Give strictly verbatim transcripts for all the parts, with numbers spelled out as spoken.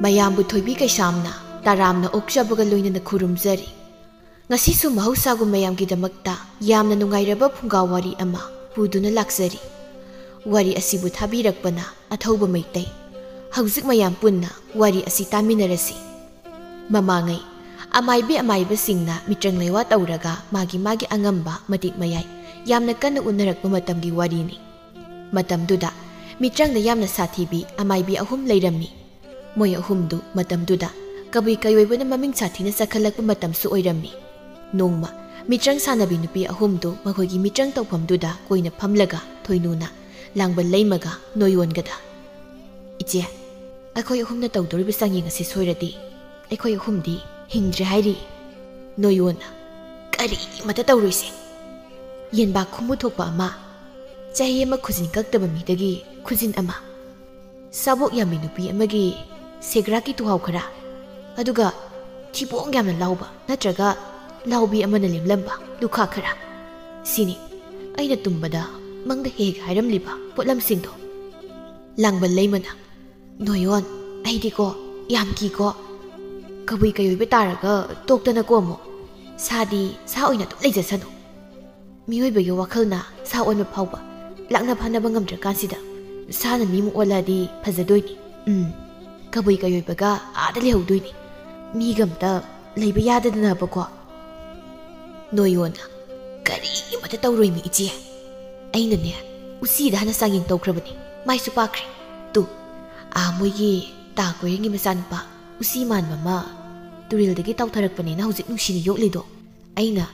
ꯃꯌꯥꯝꯕꯨ ꯊꯣꯏꯕꯤ ꯀꯩꯁꯥꯝꯅ ꯇꯔꯥꯝꯅ ꯑꯣꯛꯆꯕꯒ ꯂꯣꯏꯅꯅ ꯈꯨꯔꯨꯝꯖꯔꯤ꯫ ꯉꯁꯤꯁꯨ ꯃꯍꯧꯁꯥꯒꯨꯝ ꯃꯌꯥꯝꯒꯤꯗꯃꯛꯇ ꯌꯥꯝꯅ ꯅꯨꯡꯉꯥꯏꯔꯕ ꯐꯨꯡꯒꯥ ꯋꯥꯔꯤ ꯑꯃ ꯄꯨꯗꯨꯅ ꯂꯥꯛꯆꯔꯤ꯫ ꯋꯥꯔꯤ ꯑꯁꯤꯕꯨ ꯊꯥꯕꯤꯔꯛꯄꯅ ꯑꯊꯧꯕ ꯃꯩꯇꯩ꯫ ꯍꯧꯖꯤꯛ ꯃꯌꯥꯝ ꯄꯨꯟꯅ ꯋꯥꯔꯤ ꯑꯁꯤ ꯇꯥꯃꯤꯟꯅꯔꯁꯤ꯫ ꯃꯃꯥꯡꯉꯩ, ꯑꯃꯥꯏꯕꯤ ꯑꯃꯥꯏꯕꯁꯤꯡꯅ ꯃꯤꯇ꯭ꯔꯪ ꯂꯩꯋꯥ ꯇꯧꯔꯒ ꯃꯥꯒꯤ ꯃꯥꯒꯤ ꯑꯉꯝꯕ ꯃꯇꯤꯛ ꯃꯌꯥꯏ ꯌꯥꯝꯅ ꯀꯟꯅ ꯎꯟꯅꯔꯛꯄ ꯃꯇꯝꯒꯤ ꯋꯥꯔꯤꯅꯤ꯫ ꯃꯇꯝꯗꯨꯗ ꯃꯤꯇ꯭ꯔꯪꯗ ꯌꯥꯝꯅ ꯁꯥꯊꯤꯕꯤ ꯑꯃꯥꯏꯕꯤ ꯑꯍꯨꯝ ꯂꯩꯔꯝꯃꯤ꯫ ꯃꯣꯏ ꯑꯍꯨꯝꯗꯨ ꯃꯇꯝꯗꯨꯗ ꯀꯕꯨꯏ ꯀꯩꯑꯣꯏꯕꯅ ꯃꯃꯤꯡ ꯁꯥꯊꯤꯅ ꯆꯠꯈꯠꯂꯛꯄ ꯃꯇꯝꯁꯨ ꯑꯣꯏꯔꯝꯃꯤ꯫ ꯅꯣꯡꯃ ꯃꯤꯇ꯭ꯔꯪ ꯁꯥꯟꯅꯕꯤ ꯅꯨꯄꯤ ꯑꯍꯨꯝꯗꯨ ꯃꯈꯣꯏꯒꯤ ꯃꯤꯇ꯭ꯔꯪ ꯇꯧꯐꯝꯗꯨꯗ ꯀꯣꯏꯅ ꯐꯝꯂꯒ ꯊꯣꯏꯅꯨꯅ ꯂꯥꯡꯕꯜ ꯂꯩꯃꯒ ꯅꯣꯌꯣꯟꯒꯗ, "ꯏꯆꯦ, ꯑꯩꯈꯣꯏ ꯑꯍꯨꯝꯅ ꯇꯧꯗꯣꯔꯤꯕ ꯆꯥꯡꯌꯦꯡ ꯑꯁꯤ ꯁꯣꯏꯔꯗꯤ ꯑꯩꯈꯣꯏ ꯑꯍꯨꯝꯗꯤ ꯍꯤꯡꯗ꯭ꯔꯦ ꯍꯥꯏꯔꯤ꯫" ꯅꯣꯌꯣꯟꯅ, "ꯀꯔꯤꯃꯠꯇ ꯇꯧꯔꯣꯏꯁꯦ꯫ ꯌꯦꯟꯕꯥꯛ ꯈꯨꯃꯨ ꯊꯣꯛꯄ ꯑꯃ, ꯆꯍꯤ ꯑꯃ ꯈꯨꯖꯤꯟ ꯀꯛꯇꯕ ꯃꯤꯗꯒꯤ ꯈꯨꯖꯤꯟ ꯑꯃ, ꯁꯥꯕꯣꯛ ꯌꯥꯝꯕꯤ ꯅꯨꯄꯤ ꯑꯃꯒꯤ ꯁꯦꯒ꯭ꯔꯥꯛꯀꯤ ꯇꯨꯍꯥꯎ ꯈꯔ, ꯑꯗꯨꯒ ꯊꯤꯕꯣꯡ ꯌꯥꯝꯅ ꯂꯥꯎꯕ ꯅꯠꯇ꯭ꯔꯒ ꯂꯥꯎꯕꯤ ꯑꯃꯅ ꯂꯦꯝꯂꯝꯕ ꯂꯨꯈꯥ ꯈꯔ, ꯁꯤꯅꯤ ꯑꯩꯅ ꯇꯨꯝꯕꯗ ꯃꯪꯗ ꯍꯦꯛ ꯍꯦꯛ ꯍꯥꯏꯔꯝꯂꯤꯕ ꯄꯣꯠꯂꯝꯁꯤꯡꯗꯣ꯫" ꯂꯥꯡꯕꯜ ꯂꯩꯃꯅ, "ꯅꯣꯌꯣꯟ, ꯑꯩꯗꯤꯀꯣ ꯌꯥꯝ ꯀꯤꯀꯣ꯫ ꯀꯕꯨꯏ ꯀꯩꯑꯣꯏꯕ ꯇꯥꯔꯒ ꯇꯣꯛꯇꯅꯀꯣ ꯑꯃꯨꯛ꯫ ꯁꯥꯗꯤ ꯁꯥ ꯑꯣꯏꯅ ꯑꯗꯨꯝ ꯂꯩꯖꯁꯅꯨ꯫ ꯃꯤꯑꯣꯏꯕꯒꯤ ꯋꯥꯈꯜꯅ ꯁꯥ ꯑꯣꯟꯕ ꯐꯥꯎꯕ ꯂꯥꯛꯅ ꯐꯥꯅꯕ ꯉꯝꯗ꯭ꯔꯀꯥꯟꯁꯤꯗ ꯁꯥꯅ ꯃꯤꯃꯨꯛ ꯑꯣꯜꯂꯛꯑꯗꯤ ꯐꯖꯗꯣꯏꯅꯤ꯫ ꯎꯝ, ꯀꯕꯨꯏ ꯀꯩꯑꯣꯏꯕꯒ ꯑꯥꯗ ꯂꯩꯍꯧꯗꯣꯏꯅꯤ꯫ ꯃꯤꯒ ꯑꯝꯇ ꯂꯩꯕ ꯌꯥꯗꯗꯅꯕꯀꯣ꯫" ꯅꯣꯌꯣꯟꯅ, "ꯀꯔꯤꯃꯠꯇ ꯇꯧꯔꯣꯏꯃꯤ ꯏꯆꯦ꯫ ꯑꯩꯅꯅꯦ, ꯎꯆꯤꯗ ꯍꯥꯟꯅ ꯆꯥꯡꯌꯦꯡ ꯇꯧꯈ꯭ꯔꯕꯅꯤ꯫ ꯃꯥꯏꯁꯨ ꯄꯥꯛꯈ꯭ꯔꯦ꯫ ꯇꯨ, ꯑꯥ, ꯃꯣꯏꯒꯤ ꯇꯥ ꯀꯣꯏꯔꯦꯡꯒꯤ ꯃꯆꯥꯅꯨꯄꯥ ꯎꯆꯤ ꯃꯥꯟꯕ ꯑꯃ ꯇꯨꯔꯦꯜꯗꯒꯤ ꯇꯥꯎꯊꯔꯛꯄꯅꯦꯅ ꯍꯧꯖꯤꯛ ꯅꯨꯡꯁꯤꯅ ꯌꯣꯛꯂꯤꯗꯣ꯫ ꯑꯩꯅ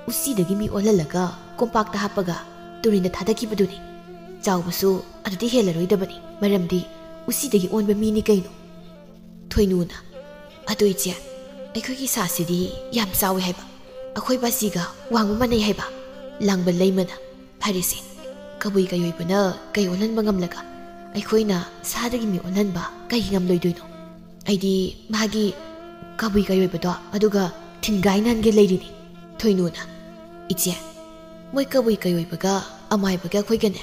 ꯎꯆꯤꯗꯒꯤ ꯃꯤ ꯑꯣꯜꯍꯜꯂꯒ ꯀꯣꯝꯄꯥꯛꯇ ꯍꯥꯞꯄꯒ ꯇꯨꯔꯦꯜꯗ ꯊꯥꯗꯈꯤꯕꯗꯨꯅꯤ꯫ ꯆꯥꯎꯕꯁꯨ ꯑꯗꯨꯗꯤ ꯍꯦꯜꯂꯔꯣꯏꯗꯕꯅꯤ, ꯃꯔꯝꯗꯤ ꯎꯆꯤꯗꯒꯤ ꯑꯣꯟꯕ ꯃꯤꯅꯤ ꯀꯩꯅꯣ꯫" ꯊꯣꯏꯅꯨꯅ, "ꯑꯗꯨ ꯏꯆꯦ, ꯑꯩꯈꯣꯏꯒꯤ ꯁꯥꯁꯤꯗꯤ ꯌꯥꯝ ꯆꯥꯎꯏ ꯍꯥꯏꯕ, ꯑꯩꯈꯣꯏ ꯕꯥꯖꯤꯒ ꯋꯥꯡꯕ ꯃꯥꯟꯅꯩ ꯍꯥꯏꯕ꯫" ꯂꯥꯡꯕꯜ ꯂꯩꯃꯅ, "ꯐꯔꯦꯁꯦ, ꯀꯕꯨꯏ ꯀꯩꯑꯣꯏꯕꯅ ꯀꯩ ꯑꯣꯜꯍꯟꯕ ꯉꯝꯂꯒ ꯑꯩꯈꯣꯏꯅ ꯁꯥꯗꯒꯤ ꯃꯤ ꯑꯣꯜꯍꯟꯕ ꯀꯩꯒꯤ ꯉꯝꯂꯣꯏꯗꯣꯏꯅꯣ? ꯑꯩꯗꯤ ꯃꯥꯒꯤ ꯀꯕꯨꯏ ꯀꯩꯑꯣꯏꯕꯗꯣ ꯑꯗꯨꯒ ꯊꯤꯟꯒꯥꯏꯅꯍꯟꯒꯦ ꯂꯩꯔꯤꯅꯤ꯫" ꯊꯣꯏꯅꯨꯅ, "ꯏꯆꯦ, ꯃꯣꯏ ꯀꯕꯨꯏ ꯀꯩꯑꯣꯏꯕꯒ ꯑꯃꯥꯏꯕꯒ ꯑꯩꯈꯣꯏꯒꯅꯦ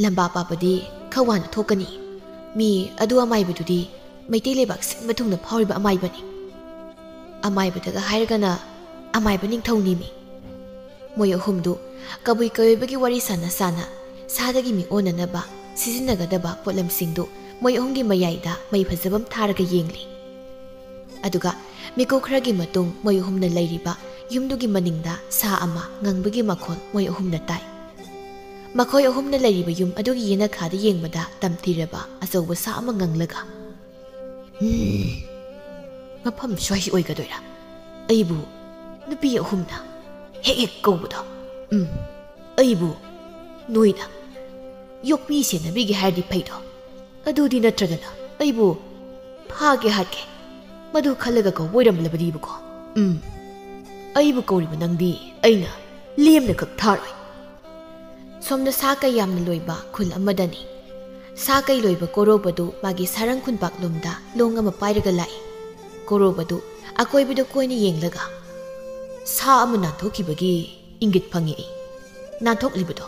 ꯂꯝꯕꯥ ꯄꯥꯕꯗꯤ ꯈꯔ ꯋꯥꯅ ꯊꯣꯛꯀꯅꯤ꯫ ꯃꯤ ꯑꯗꯨ ꯑꯃꯥꯏꯕꯗꯨꯗꯤ ꯃꯩꯇꯩ ꯂꯩꯕꯥꯛ ꯁꯤꯟꯕ ꯊꯨꯡꯅ ꯐꯥꯎꯔꯤꯕ ꯑꯃꯥꯏꯕꯅꯤ꯫ ꯑꯃꯥꯏꯕꯗꯒ ꯍꯥꯏꯔꯒꯅ ꯑꯃꯥꯏꯕ ꯅꯤꯡꯊꯧꯅꯤꯃꯤ꯫ ꯃꯣꯏ ꯑꯍꯨꯝꯗꯨ ꯀꯕꯨꯏ ꯀꯌꯣꯏꯕꯒꯤ ꯋꯥꯔꯤ ꯁꯥꯟꯅ ꯁꯥꯟꯅ ꯁꯥꯗꯒꯤ ꯃꯤ ꯑꯣꯟꯅꯅꯕ ꯁꯤꯖꯤꯟꯅꯒꯗꯕ ꯄꯣꯠꯂꯝꯁꯤꯡꯗꯨ ꯃꯣꯏ ꯑꯍꯨꯝꯒꯤ ꯃꯌꯥꯏꯗ ꯃꯩ ꯐꯖꯕ ꯑꯃ ꯊꯥꯔꯒ ꯌꯦꯡꯂꯤ꯫ ꯑꯗꯨꯒ ꯃꯤꯀꯨꯞ ꯈꯔꯒꯤ ꯃꯇꯨꯡ ꯃꯣꯏ ꯑꯍꯨꯝꯅ ꯂꯩꯔꯤꯕ ꯌꯨꯝꯗꯨꯒꯤ ꯃꯅꯤꯡꯗ ꯁꯥ ꯑꯃ ꯉꯪꯕꯒꯤ ꯃꯈꯣꯜ ꯃꯣꯏ ꯑꯍꯨꯝꯅ ꯇꯥꯏ꯫ ꯃꯈꯣꯏ ꯑꯍꯨꯝꯅ ꯂꯩꯔꯤꯕ ꯌꯨꯝ ꯑꯗꯨꯒꯤ ꯌꯦꯅꯈꯥꯗ ꯌꯦꯡꯕꯗ ꯇꯝꯊꯤꯔꯕ ꯑꯆꯧꯕ ꯁꯥ ꯑꯃ ꯉꯪꯂꯒ, "ꯎꯝ, ꯃꯐꯝ ꯁ꯭ꯋꯥꯏꯁꯤ ꯑꯣꯏꯒꯗꯣꯏꯔꯥ? ꯑꯩꯕꯨ ꯅꯨꯄꯤ ꯑꯍꯨꯝꯅ ꯍꯦꯛ ꯍꯦꯛ ꯀꯧꯕꯗꯣ, ꯎꯝ, ꯑꯩꯕꯨ ꯅꯣꯏꯅ ꯌꯣꯛꯄꯤ ꯁꯦꯟꯅꯕꯤꯒꯦ ꯍꯥꯏꯔꯗꯤ ꯐꯩꯗꯣ, ꯑꯗꯨꯗꯤ ꯅꯠꯇ꯭ꯔꯗꯅ ꯑꯩꯕꯨ ꯐꯥꯒꯦ ꯍꯥꯠꯀꯦ, ꯃꯗꯨ ꯈꯜꯂꯒ ꯀꯧꯕ ꯑꯣꯏꯔꯝꯂꯕꯗꯤꯕꯀꯣ꯫ ꯎꯝ, ꯑꯩꯕꯨ ꯀꯧꯔꯤꯕ ꯅꯪꯗꯤ ꯑꯩꯅ ꯂꯦꯝꯅ ꯈꯛ ꯊꯥꯔꯣꯏ꯫" ꯁꯣꯝꯗ ꯁꯥ ꯀꯩ ꯌꯥꯝꯅ ꯂꯣꯏꯕ ꯈꯨꯜ ꯑꯃꯗꯅꯤ꯫ ꯁꯥ ꯀꯩ ꯂꯣꯏꯕ ꯀꯣꯔꯧꯕꯗꯨ ꯃꯥꯒꯤ ꯁꯥꯔꯪ ꯈꯨꯟꯄꯥꯛꯂꯣꯝꯗ ꯂꯣꯡ ꯑꯃ ꯄꯥꯏꯔꯒ ꯂꯥꯛꯏ꯫ ꯀꯣꯔꯧꯕꯗꯨ ꯑꯀꯣꯏꯕꯗ ꯀꯣꯏꯅ ꯌꯦꯡꯂꯒ, "ꯁꯥ ꯑꯃ ꯅꯥꯟꯊꯣꯛꯈꯤꯕꯒꯤ ꯏꯪꯒꯤꯠ ꯐꯪꯉꯤ ꯑꯩ꯫ ꯅꯥꯟꯊꯣꯛꯂꯤꯕꯗꯣ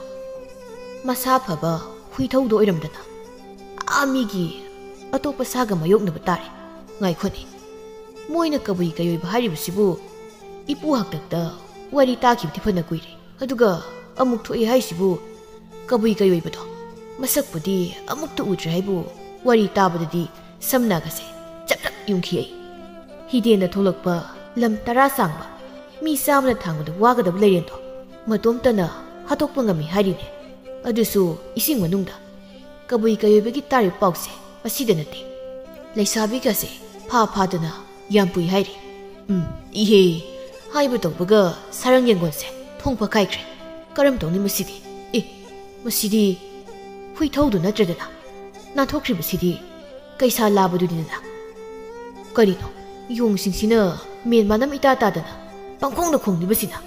ꯃꯁꯥ ꯐꯕ ꯍꯨꯏꯊꯧꯗꯣ ꯑꯣꯏꯔꯝꯗꯅ, ꯑꯥ, ꯃꯤꯒꯤ ꯑꯇꯣꯞꯄ ꯁꯥꯒ ꯃꯥꯌꯣꯛꯅꯕ ꯇꯥꯔꯦ꯫ ꯉꯥꯏꯈꯣꯅꯦ, ꯃꯣꯏꯅ ꯀꯕꯨꯏ ꯀꯌꯣꯏꯕ ꯍꯥꯏꯔꯤꯕꯁꯤꯕꯨ ꯏꯄꯨ ꯍꯥꯛꯇꯛꯇ ꯋꯥꯔꯤ ꯇꯥꯈꯤꯕꯗꯤ ꯐꯅ ꯀꯨꯏꯔꯦ, ꯑꯗꯨꯒ ꯑꯃꯨꯛ ꯊꯣꯛꯏ ꯍꯥꯏꯁꯤꯕꯨ ꯀꯕꯨꯏ ꯀꯌꯣꯏꯕꯗꯣ? ꯃꯁꯛꯄꯨꯗꯤ ꯑꯃꯨꯛꯇ ꯎꯗ꯭ꯔꯤ ꯍꯥꯏꯕꯨ ꯋꯥꯔꯤ ꯇꯥꯕꯗꯗꯤ ꯁꯝꯅꯥꯒꯁꯦ ꯆꯞ ꯆꯞ ꯌꯨꯡꯈꯤ ꯑꯩ꯫ ꯍꯤꯗꯦꯟꯅ ꯊꯣꯛꯂꯛꯄ ꯂꯝ ꯇꯔꯥ ꯁꯥꯡꯕ, ꯃꯤ ꯆꯥꯝꯃꯅ ꯊꯥꯡꯕꯗ ꯋꯥꯒꯗꯕ ꯂꯩꯔꯦꯟꯗꯣ ꯃꯇꯣꯝꯇꯅ ꯍꯥꯠꯇꯣꯛꯄ ꯉꯝꯃꯤ ꯍꯥꯏꯔꯤꯅꯦ꯫ ꯑꯗꯨꯁꯨ ꯏꯁꯤꯡ ꯃꯅꯨꯡꯗ꯫ ꯀꯕꯨꯏ ꯀꯌꯣꯏꯕꯒꯤ ꯇꯥꯔꯤꯕ ꯄꯥꯎꯁꯦ ꯃꯁꯤꯗ ꯅꯠꯇꯦ꯫ ꯂꯩꯁꯥꯕꯤꯒꯁꯦ ꯐꯥ ꯐꯥꯗꯅ ꯌꯥꯝ ꯄꯨꯏ ꯍꯥꯏꯔꯤ꯫ ꯎꯝ, ꯏꯍꯦ, ꯍꯥꯏꯕ ꯇꯧꯕꯒ ꯁꯥꯔꯪ ꯌꯦꯡꯒꯣꯟꯁꯦ ꯊꯣꯡ ꯐꯛꯀꯥꯏꯈ꯭ꯔꯦ꯫ ꯀꯔꯝ ꯇꯧꯅꯤ ꯃꯁꯤꯗꯤ? ꯑꯦ, ꯃꯁꯤꯗꯤ ꯍꯨꯏꯊꯧꯗꯨ ꯅꯠꯇ꯭ꯔꯗꯅ, ꯅꯥꯟꯊꯣꯛꯈ꯭ꯔꯤꯕꯁꯤꯗꯤ ꯀꯩꯁꯥ ꯂꯥꯕꯗꯨꯅꯤꯗꯅ꯫ ꯀꯔꯤꯅꯣ, ꯌꯣꯡꯁꯤꯡꯁꯤꯅ ꯃꯦꯟ ꯃꯥꯅꯝ ꯏꯇꯥ ꯇꯥꯗꯅ ꯄꯪꯈꯣꯡꯗ ꯈꯣꯡꯂꯤꯕꯁꯤꯅ?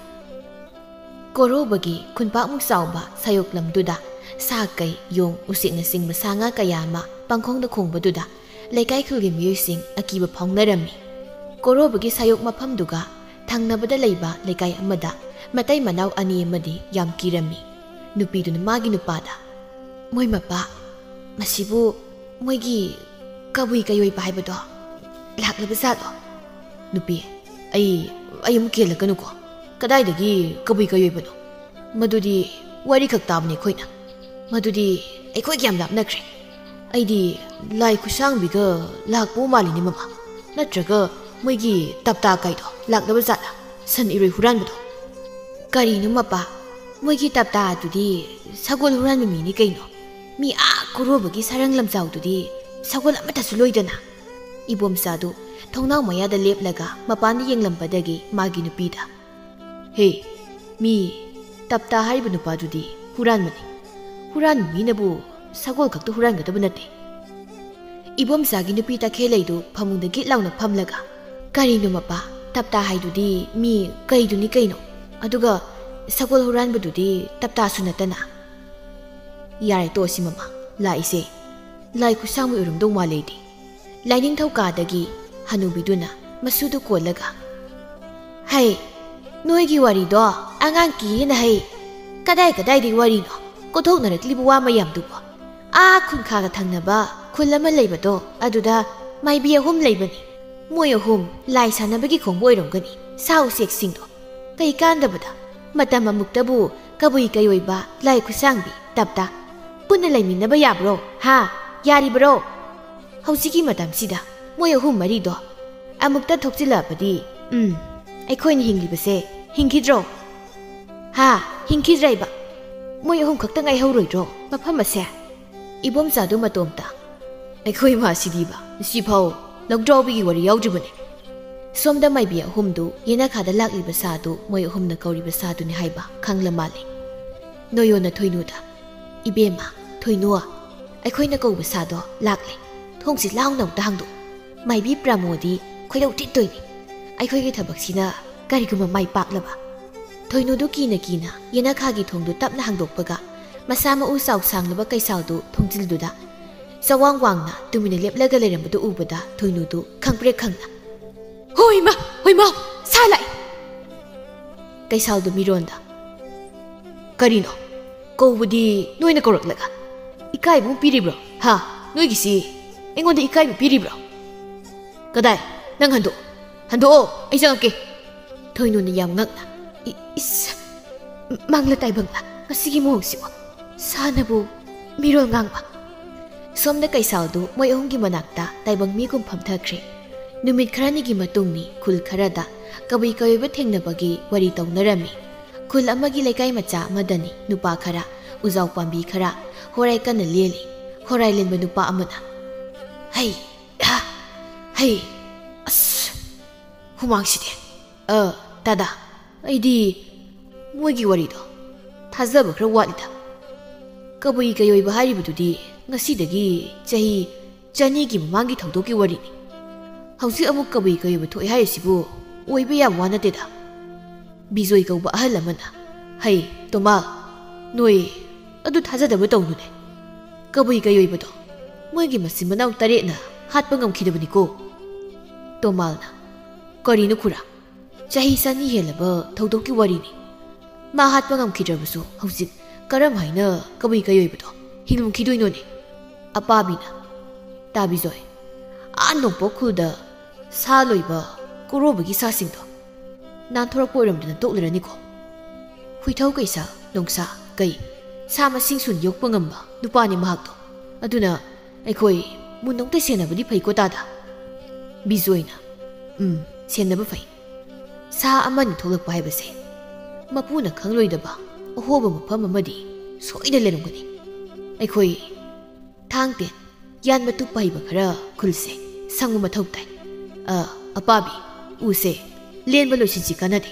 ꯀꯣꯔꯧꯕꯒꯤ ꯈꯨꯟꯄꯥꯛꯃꯨꯛ ꯆꯥꯎꯕ ꯁꯥꯌꯣꯛꯂꯝꯗꯨꯗ ꯁꯥ ꯀꯩ, ꯌꯣꯡ, ꯎꯆꯦꯛꯅꯆꯤꯡꯕ ꯁꯥ ꯉꯥ ꯀꯌꯥ ꯑꯃ ꯄꯪꯈꯣꯡꯗ ꯈꯣꯡꯕꯗꯨꯗ ꯂꯩꯀꯥꯏ ꯈꯨꯜꯒꯤ ꯃꯤꯑꯣꯏꯁꯤꯡ ꯑꯀꯤꯕ ꯐꯥꯎꯅꯔꯝꯃꯤ꯫ ꯀꯣꯔꯧꯕꯒꯤ ꯁꯥꯌꯣꯛ ꯃꯐꯝꯗꯨꯒ ꯊꯪꯅꯕꯗ ꯂꯩꯕ ꯂꯩꯀꯥꯏ ꯑꯃꯗ ꯃꯇꯩ ꯃꯅꯥꯎ ꯑꯅꯤ ꯑꯃꯗꯤ ꯌꯥꯝ ꯀꯤꯔꯝꯃꯤ꯫ ꯅꯨꯄꯤꯗꯨꯅ ꯃꯥꯒꯤ ꯅꯨꯄꯥꯗ, "ꯃꯣꯏ ꯃꯄꯥ, ꯃꯁꯤꯕꯨ ꯃꯣꯏꯒꯤ ꯀꯕꯨꯏ ꯀꯩꯑꯣꯏꯕ ꯍꯥꯏꯕꯗꯣ ꯂꯥꯛꯂꯕ ꯖꯥꯠꯂꯣ? ꯅꯨꯄꯤ, ꯑꯩ, ꯑꯩ ꯑꯃꯨꯛ ꯀꯦꯜꯂꯛꯀꯅꯨꯀꯣ꯫ ꯀꯗꯥꯏꯗꯒꯤ ꯀꯕꯨꯏ ꯀꯩꯑꯣꯏꯕꯅꯣ? ꯃꯗꯨꯗꯤ ꯋꯥꯔꯤ ꯈꯛ ꯇꯥꯕꯅꯤ ꯑꯩꯈꯣꯏꯅ꯫ ꯃꯗꯨꯗꯤ ꯑꯩꯈꯣꯏꯒ ꯌꯥꯝ ꯂꯥꯞꯅꯈ꯭ꯔꯦ꯫ ꯑꯩꯗꯤ ꯂꯥꯏ ꯈꯨꯠꯁꯥꯡꯕꯤꯒ ꯂꯥꯛꯄ ꯃꯥꯜꯂꯤꯅꯦ ꯃꯃꯥ꯫ ꯅꯠꯇ꯭ꯔꯒ ꯃꯣꯏꯒꯤ ꯇꯞꯇꯥ ꯀꯥꯏꯗꯣ ꯂꯥꯛꯂꯕ ꯖꯥꯠꯂꯥ? ꯁꯟ ꯏꯔꯣꯏ ꯍꯨꯔꯥꯟꯕꯗꯣ꯫ ꯀꯔꯤꯅꯣ ꯃꯄꯥ? ꯃꯣꯏꯒꯤ ꯇꯞꯇꯥ ꯑꯗꯨꯗꯤ ꯁꯒꯣꯜ ꯍꯨꯔꯥꯟꯕ ꯃꯤꯅꯤ ꯀꯩꯅꯣ꯫ ꯃꯤ ꯑꯥ ꯀꯣꯔꯣꯕꯒꯤ ꯁꯔꯪ ꯂꯝꯖꯥꯎꯗꯨꯗꯤ ꯁꯒꯣꯜ ꯑꯃꯠꯇꯁꯨ ꯂꯣꯏꯗꯅ꯫ ꯏꯕꯣꯝꯆꯥꯗꯨ ꯊꯣꯡꯅꯥꯎ ꯃꯌꯥꯗ ꯂꯦꯞꯂꯒ ꯃꯄꯥꯟꯗ ꯌꯦꯡꯂꯝꯕꯗꯒꯤ ꯃꯥꯒꯤ ꯅꯨꯄꯤꯗ, "ꯍꯦ, ꯃꯤ ꯇꯞꯇꯥ ꯍꯥꯏꯔꯤꯕ ꯅꯨꯄꯥꯗꯨꯗꯤ ꯍꯨꯔꯥꯟꯕꯅꯤ꯫ ꯍꯨꯔꯥꯟꯕ ꯃꯤꯅꯕꯨ ꯁꯒꯣꯜ ꯈꯛꯇ ꯍꯨꯔꯥꯟꯒꯗꯕ ꯅꯠꯇꯦ꯫" ꯏꯕꯣꯝꯆꯥꯒꯤ ꯅꯨꯄꯤ ꯇꯈꯦꯜꯂꯩꯗꯨ ꯐꯃꯨꯡꯗ ꯒꯤꯠ ꯂꯥꯎꯅ ꯐꯝꯂꯒ, "ꯀꯔꯤꯅꯣ ꯃꯄꯥ, ꯇꯞꯇꯥ ꯍꯥꯏꯗꯨꯗꯤ ꯃꯤ ꯀꯩꯗꯨꯅꯤ ꯀꯩꯅꯣ? ꯑꯗꯨꯒ ꯁꯒꯣꯜ ꯍꯨꯔꯥꯟꯕꯗꯨꯗꯤ ꯇꯞꯇꯥꯁꯨ ꯅꯠꯇꯅ?" "ꯌꯥꯔꯦ, ꯇꯣꯛꯑꯁꯤ ꯃꯃꯥ, ꯂꯥꯛꯏꯁꯦ ꯂꯥꯏ ꯈꯨꯠꯁꯥꯡꯕꯤ ꯑꯣꯏꯔꯝꯗꯧ ꯃꯥꯜꯂꯦ ꯑꯩꯗꯤ꯫" ꯂꯥꯏꯅꯤꯡꯊꯧ ꯀꯥꯗꯒꯤ ꯍꯅꯨꯕꯤꯗꯨꯅ ꯃꯁꯨꯗꯨ ꯀꯣꯜꯂꯒ, "ꯍꯩ, ꯅꯣꯏꯒꯤ ꯋꯥꯔꯤꯗꯣ ꯑꯉꯥꯡ ꯀꯤꯔꯦꯅ ꯍꯩ꯫ ꯀꯗꯥꯏ ꯀꯗꯥꯏꯗꯒꯤ ꯋꯥꯔꯤꯅꯣ? ꯀꯣꯊꯣꯛꯅꯔꯛꯂꯤꯕ ꯋꯥ ꯃꯌꯥꯝꯗꯨꯕꯣ? ꯑꯥ ꯈꯨꯟꯈꯥꯒ ꯊꯪꯅꯕ ꯈꯨꯜ ꯑꯃ ꯂꯩꯕꯗꯣ, ꯑꯗꯨꯗ ꯃꯥꯏꯕꯤ ꯑꯍꯨꯝ ꯂꯩꯕꯅꯤ꯫ ꯃꯣꯏ ꯑꯍꯨꯝ ꯂꯥꯏ ꯁꯥꯟꯅꯕꯒꯤ ꯈꯣꯡꯕꯨ ꯑꯣꯏꯔꯝꯒꯅꯤ, ꯁꯥ ꯎꯆꯦꯛꯁꯤꯡꯗꯣ꯫ ꯀꯩ ꯀꯥꯟꯗꯕꯗ, ꯃꯇꯝ ꯑꯃꯨꯛꯇꯕꯨ ꯀꯕꯨꯏ ꯀꯩꯑꯣꯏꯕ ꯂꯥꯏ ꯈꯨꯠꯁꯥꯡꯕꯤ ꯇꯞꯇꯥ ꯄꯨꯟꯅ ꯂꯩꯃꯤꯟꯅꯕ ꯌꯥꯕ꯭ꯔꯣ? ꯍꯥ? ꯌꯥꯔꯤꯕ꯭ꯔꯣ? ꯍꯧꯖꯤꯛꯀꯤ ꯃꯇꯝꯁꯤꯗ ꯃꯣꯏ ꯑꯍꯨꯝ ꯃꯔꯤꯗꯣ ꯑꯃꯨꯛꯇ ꯊꯣꯛꯆꯤꯜꯂꯛꯑꯕꯗꯤ, ꯎꯝ, ꯑꯩꯈꯣꯏꯅ ꯍꯤꯡꯂꯤꯕꯁꯦ ꯍꯤꯡꯈꯤꯗ꯭ꯔꯣ? ꯍꯥ? ꯍꯤꯡꯈꯤꯗ꯭ꯔꯦꯕ? ꯃꯣꯏ ꯑꯍꯨꯝ ꯈꯛꯇ ꯉꯥꯏꯍꯧꯔꯣꯏꯗ꯭ꯔꯣ ꯃꯐꯝ ꯑꯁꯦ?" ꯏꯕꯣꯝꯆꯥꯗꯨ ꯃꯇꯣꯝꯇ, "ꯑꯩꯈꯣꯏ ꯏꯃꯥꯁꯤꯗꯤꯕ ꯁꯤꯐꯥꯎ ꯂꯧꯗ꯭ꯔꯥꯎꯕꯤꯒꯤ ꯋꯥꯔꯤ ꯌꯥꯎꯗ꯭ꯔꯤꯕꯅꯤ꯫" ꯁꯣꯝꯗ ꯃꯥꯏꯕꯤ ꯑꯍꯨꯝꯗꯨ ꯌꯦꯅꯈꯥꯗ ꯂꯥꯛꯂꯤꯕ ꯁꯥꯗꯨ ꯃꯣꯏ ꯑꯍꯨꯝꯅ ꯀꯧꯔꯤꯕ ꯁꯥꯗꯨꯅꯤ ꯍꯥꯏꯕ ꯈꯪꯂ ꯃꯥꯜꯂꯦ꯫ ꯅꯣꯌꯣꯅ ꯊꯣꯏꯅꯨꯗ, "ꯏꯕꯦꯝꯃ, ꯊꯣꯏꯅꯨ, ꯑꯩꯈꯣꯏꯅ ꯀꯧꯕ ꯁꯥꯗꯣ ꯂꯥꯛꯂꯦ꯫ ꯊꯣꯡꯁꯤ ꯂꯥꯎꯅ ꯑꯃꯨꯛꯇ ꯍꯥꯡꯗꯣꯛꯎ꯫ ꯃꯥꯏꯕꯤ ꯄ꯭ꯔꯃꯣꯗꯤ ꯈꯣꯏꯗꯧ ꯊꯤꯠꯇꯣꯏꯅꯤ꯫ ꯑꯩꯈꯣꯏꯒꯤ ꯊꯕꯛꯁꯤꯅ ꯀꯔꯤꯒꯨꯝꯕ ꯃꯥꯏ ꯄꯥꯛꯂꯕ꯫" ꯊꯣꯏꯅꯨꯗꯨ ꯀꯤꯅ ꯀꯤꯅ ꯌꯦꯅꯈꯥꯒꯤ ꯊꯣꯡꯗꯨ ꯇꯞꯅ ꯍꯥꯡꯗꯣꯛꯄꯒ, ꯃꯁꯥ ꯃꯎ ꯆꯥꯎ ꯁꯥꯡꯂꯕ ꯀꯩꯁꯥꯜꯗꯨ ꯊꯣꯡꯖꯤꯜꯗꯨꯗ ꯆꯋꯥꯡ ꯋꯥꯡꯅ ꯇꯨꯃꯤꯟꯅ ꯂꯦꯞꯂꯒ ꯂꯩꯔꯝꯕꯗꯨ ꯎꯕꯗ ꯊꯣꯏꯅꯨꯗꯨ ꯈꯪꯄ꯭ꯔꯦꯛ ꯈꯪꯅ, "ꯍꯣꯏꯃ, ꯍꯣꯏꯃ, ꯁꯥ ꯂꯥꯛꯏ!" ꯀꯩꯁꯥꯜꯗꯨ ꯃꯤꯔꯣꯟꯗ, "ꯀꯔꯤꯅꯣ? ꯀꯧꯕꯗꯤ ꯅꯣꯏꯅ ꯀꯧꯔꯛꯂꯒ ꯏꯀꯥꯏꯕ ꯑꯃꯨꯛ ꯄꯤꯔꯤꯕ꯭ꯔꯣ? ꯍꯥ? ꯅꯣꯏꯒꯤꯁꯤ ꯑꯩꯉꯣꯟꯗ ꯏꯀꯥꯏꯕ ꯄꯤꯔꯤꯕ꯭ꯔꯣ? ꯀꯗꯥꯏ? ꯅꯪ ꯍꯟꯗꯣꯛꯑꯣ꯫ ꯍꯟꯗꯣꯛꯑꯣ, ꯑꯩ ꯆꯪꯉꯛꯀꯦ꯫ ꯊꯣꯏꯅꯨꯅ ꯌꯥꯝ ꯉꯛꯅ, "ꯏ-, ꯏꯁ, ꯃꯥꯡꯂ ꯇꯥꯏꯕꯪꯂ ꯉꯁꯤꯒꯤ ꯃꯑꯣꯡꯁꯤꯕꯨ? ꯁꯥꯅꯕꯨ ꯃꯤꯔꯣꯜ ꯉꯥꯡꯕ?" ꯁꯣꯝꯗ ꯀꯩꯁꯥꯜꯗꯨ ꯃꯣꯏ ꯑꯍꯨꯝꯒꯤ ꯃꯅꯥꯛꯇ ꯇꯥꯏꯕꯪ ꯃꯤꯒꯨꯝ ꯐꯝꯊꯈ꯭ꯔꯦ꯫ ꯅꯨꯃꯤꯠ ꯈꯔꯅꯤꯒꯤ ꯃꯇꯨꯡꯅꯤ꯫ ꯈꯨꯜ ꯈꯔꯗ ꯀꯕꯨꯏ ꯀꯌꯣꯏꯕ ꯊꯦꯡꯅꯕꯒꯤ ꯋꯥꯔꯤ ꯇꯧꯅꯔꯝꯃꯤ꯫ ꯈꯨꯜ ꯑꯃꯒꯤ ꯂꯩꯀꯥꯏ ꯃꯆꯥ ꯑꯃꯗꯅꯤ ꯅꯨꯄꯥ ꯈꯔ, ꯎꯖꯥꯎ ꯄꯥꯝꯕꯤ ꯈꯔ, ꯍꯣꯔꯥꯏ ꯀꯟꯅ ꯂꯦꯜꯂꯤ꯫ ꯍꯣꯔꯥꯏ ꯂꯦꯟꯕ ꯅꯨꯄꯥ ꯑꯃꯅ, "ꯍꯩ, ꯍꯥ, ꯍꯩ, ꯑꯁ, ꯍꯨꯃꯥꯡꯁꯤꯗꯤ꯫ ꯑ, ꯇꯥꯗꯥ, ꯑꯩꯗꯤ ꯃꯣꯏꯒꯤ ꯋꯥꯔꯤꯗꯣ ꯊꯥꯖꯕ ꯈꯔ ꯋꯥꯠꯂꯤꯗ꯫ ꯀꯕꯨꯏ ꯀꯌꯣꯏꯕ ꯍꯥꯏꯔꯤꯕꯗꯨꯗꯤ ꯉꯁꯤꯗꯒꯤ ꯆꯍꯤ ꯆꯅꯤꯒꯤ ꯃꯃꯥꯡꯒꯤ ꯊꯧꯗꯣꯛꯀꯤ ꯋꯥꯔꯤꯅꯤ꯫ ꯍꯧꯖꯤꯛ ꯑꯃꯨꯛ ꯀꯕꯨꯏ ꯀꯌꯣꯏꯕ ꯊꯣꯛꯑꯦ ꯍꯥꯏꯔꯤꯁꯤꯕꯨ ꯑꯣꯏꯕ ꯌꯥꯕ ꯋꯥ ꯅꯠꯇꯦꯗ꯫" ꯕꯤꯖꯣꯏ ꯀꯧꯕ ꯑꯍꯜ ꯑꯃꯅ, "ꯍꯩ, ꯇꯣꯃꯥ, ꯅꯣꯏ ꯑꯗꯨ ꯊꯥꯖꯗꯕ ꯇꯧꯅꯨꯅꯦ꯫ ꯀꯕꯨꯏ ꯀꯌꯣꯏꯕꯗꯣ ꯃꯣꯏꯒꯤ ꯃꯆꯤꯟ ꯃꯅꯥꯎ ꯇꯔꯦꯠꯅ ꯍꯥꯠꯄ ꯉꯝꯈꯤꯗꯕꯅꯤꯀꯣ꯫" ꯇꯣꯃꯥꯜꯅ, "ꯀꯔꯤꯅꯣ ꯈꯨꯔꯥ? ꯆꯍꯤ ꯆꯅꯤ ꯍꯦꯜꯂꯕ ꯊꯧꯗꯣꯛꯀꯤ ꯋꯥꯔꯤꯅꯤ꯫ ꯃꯥ ꯍꯥꯠꯄ ꯉꯝꯈꯤꯗ꯭ꯔꯕꯁꯨ ꯍꯧꯖꯤꯛ ꯀꯔꯝ ꯍꯥꯏꯅ ꯀꯕꯨꯏ ꯀꯌꯣꯏꯕꯗꯣ ꯍꯤꯡꯂꯝꯈꯤꯗꯣꯏꯅꯣꯅꯦ?" ꯑꯄꯥꯕꯤꯅ, "ꯇꯥꯕꯤꯖꯣꯏ, ꯑꯥ ꯅꯣꯡꯄꯣꯛ ꯈꯨꯜꯗ ꯁꯥ ꯂꯣꯏꯕ ꯀꯣꯔꯣꯕꯒꯤ ꯁꯥꯁꯤꯡꯗꯣ ꯅꯥꯟꯊꯣꯔꯛꯄ ꯑꯣꯏꯔꯝꯗꯅ ꯇꯣꯛꯂꯔꯅꯤꯀꯣ꯫ ꯍꯨꯏꯊꯧ ꯀꯩꯁꯥ, ꯅꯣꯡꯁꯥ, ꯀꯩ, ꯁꯥ ꯃꯁꯤꯡ ꯁꯨꯅ ꯌꯣꯛꯄ ꯉꯝꯕ ꯅꯨꯄꯥꯅꯤ ꯃꯍꯥꯛꯇꯣ꯫ ꯑꯗꯨꯅ ꯑꯩꯈꯣꯏ ꯃꯨꯟꯅꯧꯇ ꯁꯦꯟꯅꯕꯗꯤ ꯐꯩꯀꯣ ꯇꯥꯗ?" ꯕꯤꯖꯣꯏꯅ, "ꯎꯝ, ꯁꯦꯟꯅꯕ ꯐꯩ꯫ ꯁꯥ ꯑꯃꯅꯤ ꯊꯣꯛꯂꯛꯄ ꯍꯥꯏꯕꯁꯦ ꯃꯄꯨꯅ ꯈꯪꯂꯣꯏꯗꯕ ꯑꯍꯣꯕ ꯃꯐꯝ ꯑꯃꯗꯤ ꯁꯣꯏꯗ ꯂꯩꯔꯝꯒꯅꯤ꯫ ꯑꯩꯈꯣꯏ ꯊꯥꯡ ꯇꯦꯟ, ꯌꯥꯟꯕ ꯇꯨꯞꯄ ꯍꯩꯕ ꯈꯔ ꯈꯨꯜꯁꯦ ꯁꯪꯕ ꯃꯊꯧ ꯇꯥꯏ꯫ ꯑ, ꯑꯄꯥꯕꯤ, ꯎꯁꯦ ꯂꯦꯟꯕ ꯂꯣꯏꯁꯤꯟꯁꯤ, ꯀꯥꯟꯅꯗꯦ꯫"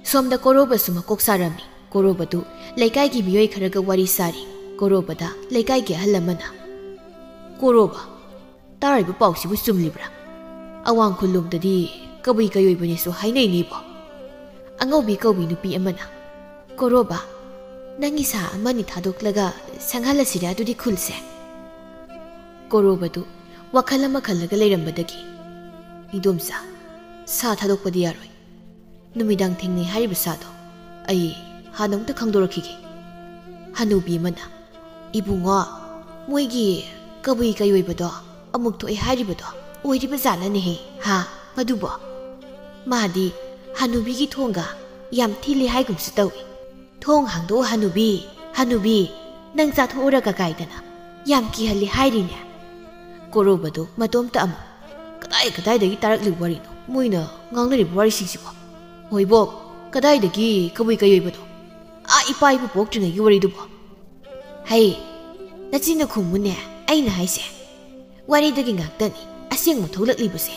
ꯁꯣꯝꯗ ꯀꯣꯔꯣꯕꯁꯨ ꯃꯀꯣꯛ ꯁꯥꯔꯝꯃꯤ꯫ ꯀꯣꯔꯣꯕꯗꯨ ꯂꯩꯀꯥꯏꯒꯤ ꯃꯤꯑꯣꯏ ꯈꯔꯒ ꯋꯥꯔꯤ ꯁꯥꯔꯤ꯫ ꯀꯣꯔꯣꯕꯗ ꯂꯩꯀꯥꯏꯒꯤ ꯑꯍꯜ ꯑꯃꯅ, "ꯀꯣꯔꯣꯕ, ꯇꯥꯔꯤꯕ ꯄꯥꯎꯁꯤꯕꯨ ꯆꯨꯝꯂꯤꯕ꯭ꯔꯥ? ꯑꯋꯥꯡ ꯈꯨꯜꯂꯣꯝꯗꯗꯤ ꯀꯕꯨꯏ ꯀꯌꯣꯏꯕꯅꯦꯁꯨ ꯍꯥꯏꯅꯩꯅꯦꯕꯣ?" ꯑꯉꯧꯕꯤ ꯀꯧꯕꯤ ꯅꯨꯄꯤ ꯑꯃꯅ, "ꯀꯣꯔꯣꯕ, ꯅꯪꯒꯤ ꯁꯥ ꯑꯃꯅꯤ ꯊꯥꯗꯣꯛꯂꯒ ꯁꯪꯍꯜꯂꯁꯤꯔꯥ ꯑꯗꯨꯗꯤ ꯈꯨꯜꯁꯦ?" ꯀꯣꯔꯣꯕꯗꯨ ꯋꯥꯈꯜ ꯑꯃ ꯈꯜꯂꯒ ꯂꯩꯔꯝꯕꯗꯒꯤ, "ꯏꯗꯣꯝꯆꯥ, ꯁꯥ ꯊꯥꯗꯣꯛꯄꯗꯤ ꯌꯥꯔꯣꯏ꯫ ꯅꯨꯃꯤꯗꯥꯡ ꯊꯦꯡꯅꯩ ꯍꯥꯏꯔꯤꯕ ꯁꯥꯗꯣ ꯑꯩ ꯍꯥꯟꯅ ꯑꯃꯨꯛꯇ ꯈꯪꯗꯣꯔꯛꯈꯤꯒꯦ꯫" ꯍꯅꯨꯕꯤ ꯑꯃꯅ, "ꯏꯕꯨꯡꯉꯣ, ꯃꯣꯏꯒꯤ ꯀꯕꯨꯏ ꯀꯩꯑꯣꯏꯕꯗꯣ ꯑꯃꯨꯛ ꯊꯣꯛꯑꯦ ꯍꯥꯏꯔꯤꯕꯗꯣ ꯑꯣꯏꯔꯤꯕ ꯖꯥꯠꯂꯅꯦꯍꯦ? ꯍꯥ? ꯃꯗꯨꯕꯣ? ꯃꯥꯗꯤ ꯍꯅꯨꯕꯤꯒꯤ ꯊꯣꯡꯒ ꯌꯥꯝ ꯊꯤꯜꯂꯤ ꯍꯥꯏꯒꯨꯝꯁꯨ ꯇꯧꯏ꯫ "ꯊꯣꯡ ꯍꯥꯡꯗꯣꯛꯎ ꯍꯅꯨꯕꯤ, ꯍꯅꯨꯕꯤ, ꯅꯪ ꯆꯥꯊꯣꯛꯎꯔꯒ" ꯀꯥꯏꯗꯅ ꯌꯥꯝ ꯀꯤꯍꯜꯂꯤ ꯍꯥꯏꯔꯤꯅꯦ꯫ ꯀꯣꯔꯣꯕꯗꯣ ꯃꯇꯣꯝꯇ ꯑꯃꯨꯛ, "ꯀꯗꯥꯏ ꯀꯗꯥꯏꯗꯒꯤ ꯇꯥꯔꯛꯂꯤꯕ ꯋꯥꯔꯤꯅꯣ? ꯃꯣꯏꯅ ꯉꯥꯡꯅꯔꯤꯕ ꯋꯥꯔꯤꯁꯤꯡꯁꯤꯕꯣ? ꯍꯣꯏꯕꯣ, ꯀꯗꯥꯏꯗꯒꯤ ꯀꯕꯨꯏ ꯀꯩꯑꯣꯏꯕꯅꯣ? ꯑꯥ, ꯏꯄꯥ ꯏꯄꯨ ꯄꯣꯛꯇ꯭ꯔꯤꯉꯩꯒꯤ ꯋꯥꯔꯤꯗꯨꯕꯣ?" "ꯍꯩ, ꯅꯆꯤꯟꯅ ꯈꯨꯝꯃꯨꯅꯦ, ꯑꯩꯅ ꯍꯥꯏꯁꯦ꯫ ꯋꯥꯔꯤꯗꯒꯤ ꯉꯥꯛꯇꯅꯤ ꯑꯁꯦꯡꯕ ꯊꯣꯛꯂꯛꯂꯤꯕꯁꯦ꯫